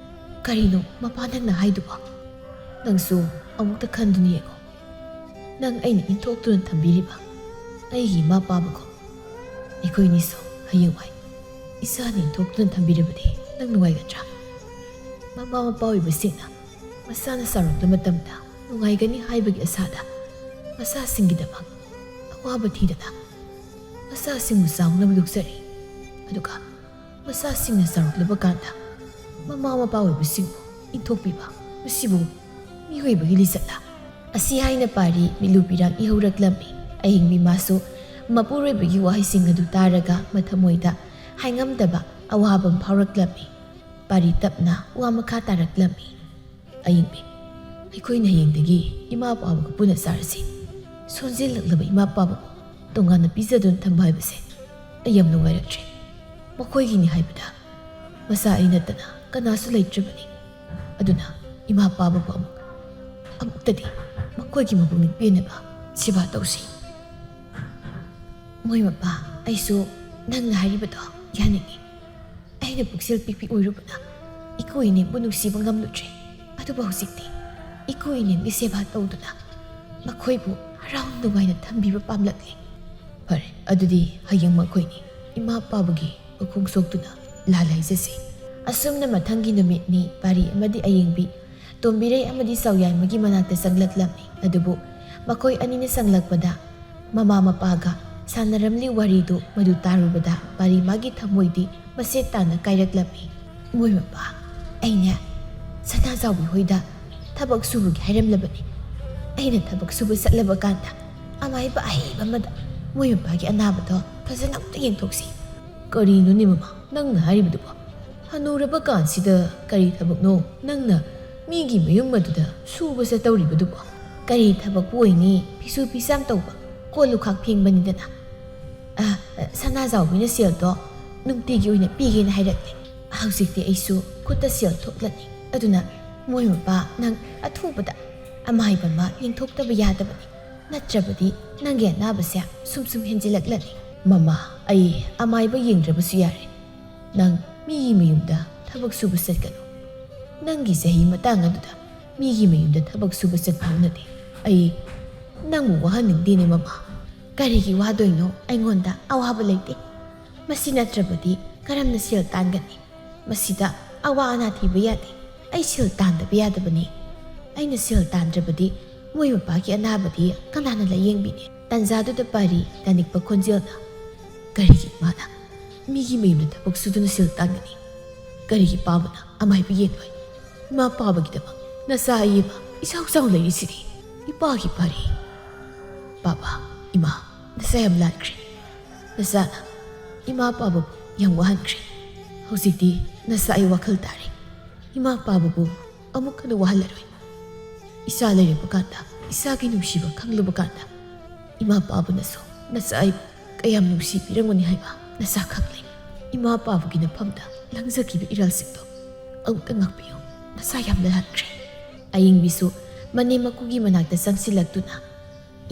"ꯀꯔꯤꯅꯣ ꯃꯄꯥ ꯅꯪꯅ ꯍꯥꯏꯗꯨꯕꯣ? ꯅꯪꯁꯨ ꯑꯃꯨꯛꯇ ꯈꯟꯗꯨꯅ ꯌꯦꯡꯉꯣ꯫ ꯅꯪ ꯑꯩꯅ ꯏꯟꯊꯣꯛꯇꯨꯅ ꯊꯝꯕꯤꯔꯤꯕ ꯑꯩꯒꯤ ꯏꯃꯥ ꯄꯥꯕꯒꯨꯝ ꯑꯩꯈꯣꯏꯅꯤꯁꯨ ꯍꯌꯦꯡꯋꯥꯏ ꯏꯆꯥꯅ ꯏꯟꯊꯣꯛꯇꯨꯅ ꯊꯝꯕꯤꯔꯕꯗꯤ ꯅꯪ ꯅꯨꯡꯉꯥꯏꯒꯗ꯭ꯔꯥ?" ꯃꯃꯥ ꯃꯄꯥ ꯑꯣꯏꯕꯁꯤꯡꯅ ꯃꯆꯥꯅ ꯆꯥꯎꯔꯛꯄ ꯃꯇꯝꯗ ꯅꯨꯡꯉꯥꯏꯒꯅꯤ ꯍꯥꯏꯕꯒꯤ ꯑꯁꯥꯗ ꯃꯆꯥꯁꯤꯡꯒꯤꯗꯃꯛ ꯑꯋꯥꯕ ꯊꯤꯗꯅ ꯃꯆꯥꯁꯤꯡꯕꯨ ꯆꯥꯎꯅꯕ ꯌꯣꯛꯆꯔꯤ꯫ ꯑꯗꯨꯒ ꯃꯆꯥꯁꯤꯡꯅ ꯆꯥꯎꯔꯛꯂꯕ ꯀꯥꯟꯗ ꯃꯃꯥ ꯃꯄꯥ ꯑꯣꯏꯕꯁꯤꯡꯕꯨ ꯏꯟꯊꯣꯛꯄꯤꯕ, ꯃꯁꯤꯕꯨ ꯃꯤꯑꯣꯏꯕꯒꯤ ꯂꯤꯆꯠꯂ? ꯑꯁꯤ ꯍꯥꯏꯅ ꯄꯥꯔꯤ ꯃꯤꯠꯂꯨ ꯄꯤꯔꯥꯡ ꯏꯍꯧꯔꯛꯂꯝꯃꯤ꯫ ꯑꯍꯤꯡ ꯃꯤꯃꯥꯁꯨ ꯃꯄꯨꯔꯣꯏꯕꯒꯤ ꯋꯥꯍꯩꯁꯤꯡ ꯑꯗꯨ ꯇꯥꯔꯒ ꯃꯊꯃꯣꯏꯗ ꯍꯥꯏꯉꯝꯗꯕ ꯑꯋꯥꯕ ꯑꯃ ꯐꯥꯎꯔꯛꯂꯝꯃꯤ꯫ ꯄꯥꯔꯤ ꯇꯞꯅ ꯋꯥ ꯃꯈꯥ ꯇꯥꯔꯛꯂꯝꯃꯤ꯫ "ꯑꯌꯤꯡꯕꯤ, ꯑꯩꯈꯣꯏꯅ ꯍꯌꯦꯡꯗꯒꯤ ꯏꯃꯥ ꯄꯥꯕꯒ ꯄꯨꯟꯅ ꯆꯥꯔꯁꯤ꯫ ꯁꯣꯟꯖꯤꯜꯂꯛꯂꯕ ꯏꯃꯥ ꯄꯥꯕꯕꯨ ꯇꯣꯉꯥꯟꯅ ꯄꯤꯖꯗꯨꯅ ꯊꯝꯕ ꯍꯥꯏꯕꯁꯦ ꯑꯩ ꯌꯥꯝ ꯅꯨꯡꯉꯥꯏꯔꯛꯇ꯭ꯔꯦ꯫ ꯃꯈꯣꯏꯒꯤꯅꯤ ꯍꯥꯏꯕꯗ ꯃꯆꯥ ꯑꯩ ꯅꯠꯇꯅ ꯀꯅꯥꯁꯨ ꯂꯩꯇ꯭ꯔꯕꯅꯤ꯫ ꯑꯗꯨꯅ ꯏꯃꯥ ꯄꯥꯕꯕꯨ ꯑꯃꯨꯛ, ꯑꯃꯨꯛꯇꯗꯤ ꯃꯈꯣꯏꯒꯤ ꯃꯄꯨꯛꯅꯤꯡ ꯄꯦꯟꯅꯕ ꯁꯦꯕꯥ ꯇꯧꯁꯤ꯫" "ꯃꯣꯏ ꯃꯄꯥ, ꯑꯩꯁꯨ ꯅꯪꯅ ꯍꯥꯏꯔꯤꯕꯗꯣ ꯌꯥꯅꯤꯡꯏ꯫ ꯑꯩꯅ ꯄꯨꯛꯆꯦꯜ ꯄꯤꯛꯄꯤ ꯑꯣꯏꯔꯨꯕꯅ ꯏꯀꯣ ꯏꯅꯦꯕꯨ ꯅꯨꯡꯁꯤꯕ ꯉꯝꯂꯨꯗ꯭ꯔꯦ꯫ ꯑꯗꯨꯕꯨ ꯍꯧꯖꯤꯛꯇꯤ ꯏꯀꯣ ꯏꯅꯦꯒꯤ ꯁꯦꯕꯥ ꯇꯧꯗꯨꯅ ꯃꯈꯣꯏꯕꯨ ꯍꯔꯥꯎ ꯅꯨꯡꯉꯥꯏꯅ ꯊꯝꯕꯤꯕ ꯄꯥꯝꯂꯛꯂꯦ꯫" "ꯐꯔꯦ, ꯑꯗꯨꯗꯤ ꯍꯌꯦꯡ ꯃꯈꯣꯏꯅꯤ ꯏꯃꯥ ꯄꯥꯕꯒꯤ ꯃꯈꯣꯡ ꯁꯣꯛꯇꯨꯅ ꯂꯥꯜ ꯍꯥꯏꯖꯁꯤ꯫" ꯑꯁꯨꯝꯅ ꯃꯊꯪꯒꯤ ꯅꯨꯃꯤꯠꯅꯤ ꯄꯥꯔꯤ ꯑꯃꯗꯤ ꯑꯌꯤꯡꯕꯤ ꯇꯣꯝꯕꯤꯔꯩ ꯑꯃꯗꯤ ꯆꯥꯎꯌꯥꯏꯃꯒꯤ ꯃꯅꯥꯛꯇ ꯆꯪꯂꯛꯂꯝꯃꯤ꯫ ꯑꯗꯨꯕꯨ ꯃꯈꯣꯏ ꯑꯅꯤꯅ ꯆꯪꯂꯛꯄꯗ ꯃꯃꯥ ꯃꯄꯥꯒ ꯁꯥꯟꯅꯔꯝꯂꯤ ꯋꯥꯔꯤꯗꯨ ꯃꯗꯨ ꯇꯥꯔꯨꯕꯗ ꯄꯥꯔꯤꯃꯥꯒꯤ ꯊꯃꯣꯏꯗꯤ ꯃꯁꯦꯠ ꯇꯥꯅ ꯀꯥꯏꯔꯛꯂꯝꯃꯤ꯫ "ꯃꯣꯏ ꯃꯄꯥ, ꯑꯩꯅꯦ ꯁꯅꯥꯖꯥꯎꯕꯤ ꯍꯣꯏꯗ ꯊꯕꯛ ꯁꯨꯕꯒꯤ ꯍꯥꯏꯔꯝꯂꯕꯅꯤ꯫ ꯑꯩꯅ ꯊꯕꯛ ꯁꯨꯕ ꯆꯠꯂꯕ ꯀꯥꯟꯗ ꯑꯃꯥꯏꯕ ꯑꯍꯩꯕ ꯑꯃꯗ ꯃꯣꯏ ꯃꯄꯥꯒꯤ ꯑꯅꯥꯕꯗꯣ ꯐꯖꯅ ꯑꯝꯇ ꯌꯦꯡꯊꯣꯛꯁꯤ꯫" "ꯀꯔꯤꯅꯣꯅꯦ ꯃꯃꯥ ꯅꯪꯅ ꯍꯥꯏꯔꯤꯕꯗꯨꯕꯣ? ꯍꯅꯨꯔꯕ ꯀꯥꯟꯁꯤꯗ ꯀꯔꯤ ꯊꯕꯛꯅꯣ ꯅꯪꯅ ꯃꯤꯒꯤ ꯃꯌꯨꯝ ꯑꯗꯨꯗ ꯁꯨꯕ ꯆꯠꯇꯧꯔꯤꯕꯗꯨꯕꯣ? ꯀꯔꯤ ꯊꯕꯛꯄꯨ ꯑꯣꯏꯅꯤ, ꯐꯤꯁꯨ ꯐꯤꯁꯥꯝ ꯇꯧꯕ, ꯀꯣꯜ ꯂꯨꯈꯥꯛ ꯐꯦꯡꯕꯅꯤꯗꯅ꯫ ꯑ, ꯑ, ꯁꯅꯥꯖꯥꯎꯕꯤꯅ ꯁꯦꯜꯗꯣ ꯅꯨꯡꯇꯤꯒꯤ ꯑꯣꯏꯅ ꯄꯤꯒꯦꯅ ꯍꯥꯏꯔꯛꯂꯦ꯫ ꯍꯧꯖꯤꯛꯇꯤ ꯑꯩꯁꯨ ꯈꯨꯠꯇ ꯁꯦꯜ ꯊꯣꯛꯂꯅꯤ꯫ ꯑꯗꯨꯅ ꯃꯣꯏ ꯃꯄꯥ ꯅꯪ ꯑꯊꯨꯕꯗ ꯑꯃꯥꯏꯕ ꯑꯃ ꯌꯦꯡꯊꯣꯛꯇꯕ ꯌꯥꯗꯕꯅꯤ꯫ ꯅꯠꯇ꯭ꯔꯕꯗꯤ ꯅꯪꯒꯤ ꯑꯅꯥꯕꯁꯦ ꯁꯨꯝ ꯁꯨꯝ ꯍꯦꯟꯖꯤꯜꯂꯛꯂꯅꯤ꯫" "ꯃꯃꯥ, ꯑꯩ ꯑꯃꯥꯏꯕ ꯌꯦꯡꯗ꯭ꯔꯕꯁꯨ ꯌꯥꯔꯦ꯫ ꯅꯪ ꯃꯤꯒꯤ ꯃꯌꯨꯝꯗ ꯊꯕꯛ ꯁꯨꯕ ꯆꯠꯀꯅꯨ꯫ ꯅꯪꯒꯤ ꯆꯍꯤ ꯃꯇꯥꯡ ꯑꯗꯨꯗ ꯃꯤꯒꯤ ꯃꯌꯨꯝꯗ ꯊꯕꯛ ꯁꯨꯕ ꯆꯠꯄ ꯍꯧꯅꯗꯦ꯫ ꯑꯩ ꯅꯪꯕꯨ ꯋꯥꯍꯟꯅꯤꯡꯗꯦꯅꯦ ꯃꯃꯥ꯫" "ꯀꯔꯤꯒꯤ ꯋꯥꯗꯣꯏꯅꯣ? ꯑꯩꯉꯣꯟꯗ ꯑꯋꯥꯕ ꯂꯩꯇꯦ꯫ ꯃꯁꯤ ꯅꯠꯇ꯭ꯔꯕꯗꯤ ꯀꯔꯝꯅ ꯁꯦꯜ ꯇꯥꯟꯒꯅꯤ? ꯃꯁꯤꯗ ꯑꯋꯥ ꯑꯅꯥ ꯊꯤꯕ ꯌꯥꯗꯦ꯫ ꯑꯩ ꯁꯦꯜ ꯇꯥꯟꯗꯕ ꯌꯥꯗꯕꯅꯤ꯫ ꯑꯩꯅ ꯁꯦꯜ ꯇꯥꯟꯗ꯭ꯔꯕꯗꯤ ꯃꯣꯏ ꯃꯄꯥꯒꯤ ꯑꯅꯥꯕꯗꯤ ꯀꯅꯥꯅ ꯂꯥꯌꯦꯡꯕꯤꯅꯤ?" ꯇꯥꯟꯖꯥꯗꯨꯗ ꯄꯥꯔꯤ ꯇꯥꯅꯤꯡꯕ ꯈꯣꯟꯖꯦꯜꯅ, "ꯀꯔꯤꯒꯤ ꯏꯃꯥꯅ ꯃꯤꯒꯤ ꯃꯌꯨꯝꯗ ꯊꯕꯛ ꯁꯨꯗꯨꯅ ꯁꯦꯜ ꯇꯥꯟꯒꯅꯤ? ꯀꯔꯤꯒꯤ ꯄꯥꯕꯅ ꯑꯃꯥꯏꯕ ꯌꯦꯡꯂꯣꯏ? ꯏꯃꯥ ꯄꯥꯕꯒꯤꯗꯃꯛ ꯅꯆꯥ ꯑꯏꯕ ꯏꯆꯥꯎ ꯆꯥꯎ ꯂꯩꯔꯤꯁꯤꯗꯤ ꯏꯄꯥꯒꯤ ꯄꯥꯔꯤ꯫" "ꯄꯥꯕ, ꯏꯃꯥ, ꯅꯆꯥ ꯌꯥꯝ ꯂꯥꯟꯈ꯭ꯔꯦ꯫ ꯅꯆꯥꯅ ꯏꯃꯥ ꯄꯥꯕꯕꯨ ꯌꯥꯝ ꯋꯥꯍꯟꯈ꯭ꯔꯦ꯫ ꯍꯧꯖꯤꯛꯇꯤ ꯅꯆꯥ ꯑꯩ ꯋꯥꯈꯜ ꯇꯥꯔꯦ꯫ ꯏꯃꯥ ꯄꯥꯕꯕꯨ ꯑꯃꯨꯛ ꯍꯟꯅ ꯋꯥꯍꯜꯂꯔꯣꯏ꯫ ꯏꯆꯥ ꯂꯩꯔꯕ ꯀꯥꯟꯗ, ꯏꯆꯥꯒꯤ ꯅꯨꯡꯁꯤꯕ ꯈꯪꯂꯕ ꯀꯥꯟꯗ, ꯏꯃꯥ ꯄꯥꯕꯅꯁꯨ ꯅꯆꯥ ꯑꯩꯕꯨ ꯀꯌꯥꯝ ꯅꯨꯡꯁꯤꯕꯤꯔꯝꯒꯅꯤ ꯍꯥꯏꯕ ꯅꯆꯥ ꯈꯪꯂꯦ꯫ ꯏꯃꯥ ꯄꯥꯕꯒꯤ ꯅꯐꯝꯗ ꯂꯪꯖꯈꯤꯕ ꯏꯔꯥꯜꯁꯤꯡꯗꯣ ꯑꯃꯨꯛꯇ ꯉꯥꯛꯄꯤꯌꯨ꯫ ꯅꯆꯥ ꯌꯥꯝꯅ ꯍꯟꯈ꯭ꯔꯦ꯫" ꯑꯌꯤꯡꯕꯤꯁꯨ ꯃꯅꯦꯝ ꯃꯀꯨꯒꯤ ꯃꯅꯥꯛꯇ ꯆꯪꯁꯤꯜꯂꯛꯇꯨꯅ,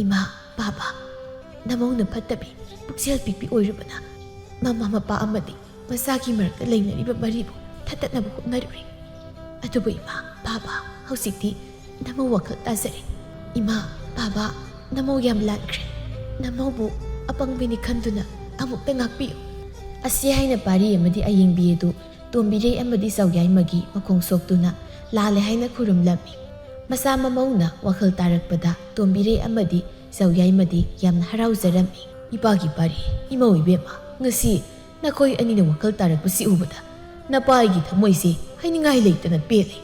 "ꯏꯃꯥ, ꯄꯥꯕ, ꯅꯃꯧꯅ ꯐꯠꯇꯕꯤ, ꯄꯨꯛꯆꯦꯜ ꯄꯤꯛꯄꯤ ꯑꯣꯏꯔꯨꯕꯅ ꯃꯃꯥ ꯃꯄꯥ ꯑꯃꯗꯤ ꯃꯆꯥꯒꯤ ꯃꯔꯛꯇ ꯂꯩꯅꯔꯤꯕ ꯃꯔꯤꯕꯨ ꯊꯠꯇꯠꯅꯕ ꯍꯣꯠꯅꯔꯨꯔꯦ꯫ ꯑꯗꯨꯕꯨ ꯏꯃꯥ, ꯄꯥꯕ, ꯍꯧꯖꯤꯛꯇꯤ ꯅꯃꯧ ꯋꯥꯈꯜ ꯇꯥꯖꯔꯦ꯫ ꯏꯃꯥ, ꯄꯥꯕ, ꯅꯃꯧ ꯌꯥꯝ ꯂꯥꯟꯈ꯭ꯔꯦ꯫ ꯅꯃꯧꯕꯨ ꯑꯄꯪꯕꯤꯅꯤ ꯈꯟꯗꯨꯅ ꯑꯃꯨꯛꯇ ꯉꯥꯛꯄꯤꯌꯨ꯫" ꯑꯁꯤ ꯍꯥꯏꯅ ꯄꯥꯔꯤ ꯑꯃꯗꯤ ꯑꯌꯤꯡꯕꯤ ꯑꯗꯨ ꯇꯣꯝꯕꯤꯔꯩ ꯑꯃꯗꯤ ꯆꯥꯎꯌꯥꯏꯃꯒꯤ ꯃꯈꯣꯡ ꯁꯣꯛꯇꯨꯅ ꯂꯥꯜꯂꯦ ꯍꯥꯏꯅ ꯈꯨꯔꯨꯝꯂꯝꯃꯤ꯫ ꯃꯆꯥ ꯃꯃꯧꯅ ꯋꯥꯈꯜ ꯇꯥꯔꯛꯄꯗ ꯇꯣꯝꯕꯤꯔꯩ ꯑꯃꯗꯤ ꯆꯥꯎꯌꯥꯏꯃꯗꯤ ꯌꯥꯝꯅ ꯍꯔꯥꯎꯖꯔꯝꯃꯤ꯫ "ꯏꯄꯥꯒꯤ ꯄꯥꯔꯤ, ꯏꯃꯧ ꯏꯕꯦꯝꯃ, ꯉꯁꯤ ꯅꯈꯣꯏ ꯑꯅꯤꯅ ꯋꯥꯈꯜ ꯇꯥꯔꯛꯄꯁꯤ ꯎꯕꯗ ꯅꯄꯥ ꯑꯩꯒꯤ ꯊꯃꯣꯏꯁꯦ ꯍꯥꯏꯅꯤꯡꯉꯥꯏ ꯂꯩꯇꯅ ꯄꯦꯜꯂꯦ꯫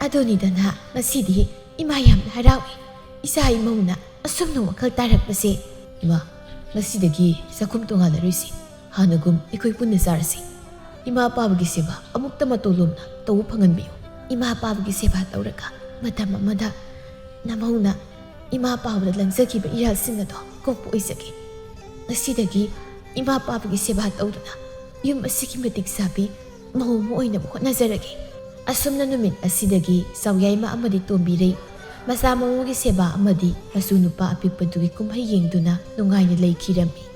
ꯑꯗꯨꯅꯤꯗꯅ ꯉꯁꯤꯗꯤ ꯏꯃꯥ ꯌꯥꯝꯅ ꯍꯔꯥꯎꯏ꯫ ꯏꯆꯥ ꯏꯃꯧꯅ ꯑꯁꯨꯝꯅ ꯋꯥꯈꯜ ꯇꯥꯔꯛꯄꯁꯦ꯫ ꯏꯃꯥ, ꯉꯁꯤꯗꯒꯤ ꯆꯥꯛꯈꯨꯝ ꯇꯣꯉꯥꯜꯂꯔꯣꯏꯁꯤ꯫ ꯍꯥꯟꯅꯒꯨꯝ ꯑꯩꯈꯣꯏ ꯄꯨꯟꯅ ꯆꯥꯔꯁꯤ꯫ ꯏꯃꯥ ꯑꯄꯥꯕꯒꯤ ꯁꯦꯕꯥ ꯑꯃꯨꯛꯇ ꯃꯇꯧ ꯂꯣꯝꯅ ꯇꯧꯕ ꯐꯪꯍꯟꯕꯤꯌꯨ꯫ ꯏꯃꯥ ꯑꯄꯥꯕꯒꯤ ꯁꯦꯕꯥ ꯇꯧꯔꯒ ꯃꯇꯝ ꯑꯃꯗ ꯅꯃꯧꯅ ꯏꯃꯥ ꯑꯄꯥꯕꯗ ꯂꯪꯖꯈꯤꯕ ꯏꯔꯥꯜꯁꯤꯡ ꯑꯗꯣ ꯀꯣꯛꯄ ꯑꯣꯏꯖꯒꯦ꯫ ꯉꯁꯤꯗꯒꯤ ꯏꯃꯥ ꯑꯄꯥꯕꯒꯤ ꯁꯦꯕꯥ ꯇꯧꯗꯨꯅ ꯌꯨꯝ ꯑꯁꯤꯒꯤ ꯃꯇꯤꯛ ꯆꯥꯕꯤ ꯃꯧ ꯑꯃ ꯑꯣꯏꯅꯕ ꯍꯣꯠꯅꯖꯔꯒꯦ"꯫ ꯑꯁꯨꯝꯅ ꯅꯨꯃꯤꯠ ꯑꯁꯤꯗꯒꯤ ꯆꯥꯎꯌꯥꯏꯃ ꯑꯃꯗꯤ ꯇꯣꯝꯕꯤꯔꯩ ꯃꯆꯥ ꯃꯃꯧꯒꯤ ꯁꯦꯕꯥ ꯑꯃꯗꯤ ꯃꯁꯨ ꯅꯨꯄꯥ ꯑꯄꯤꯛꯄꯗꯨꯒꯤ ꯀꯨꯝꯍꯩ ꯌꯦꯡꯗꯨꯅ ꯅꯨꯡꯉꯥꯏꯅ ꯂꯩꯈꯤꯔꯝꯃꯤ꯫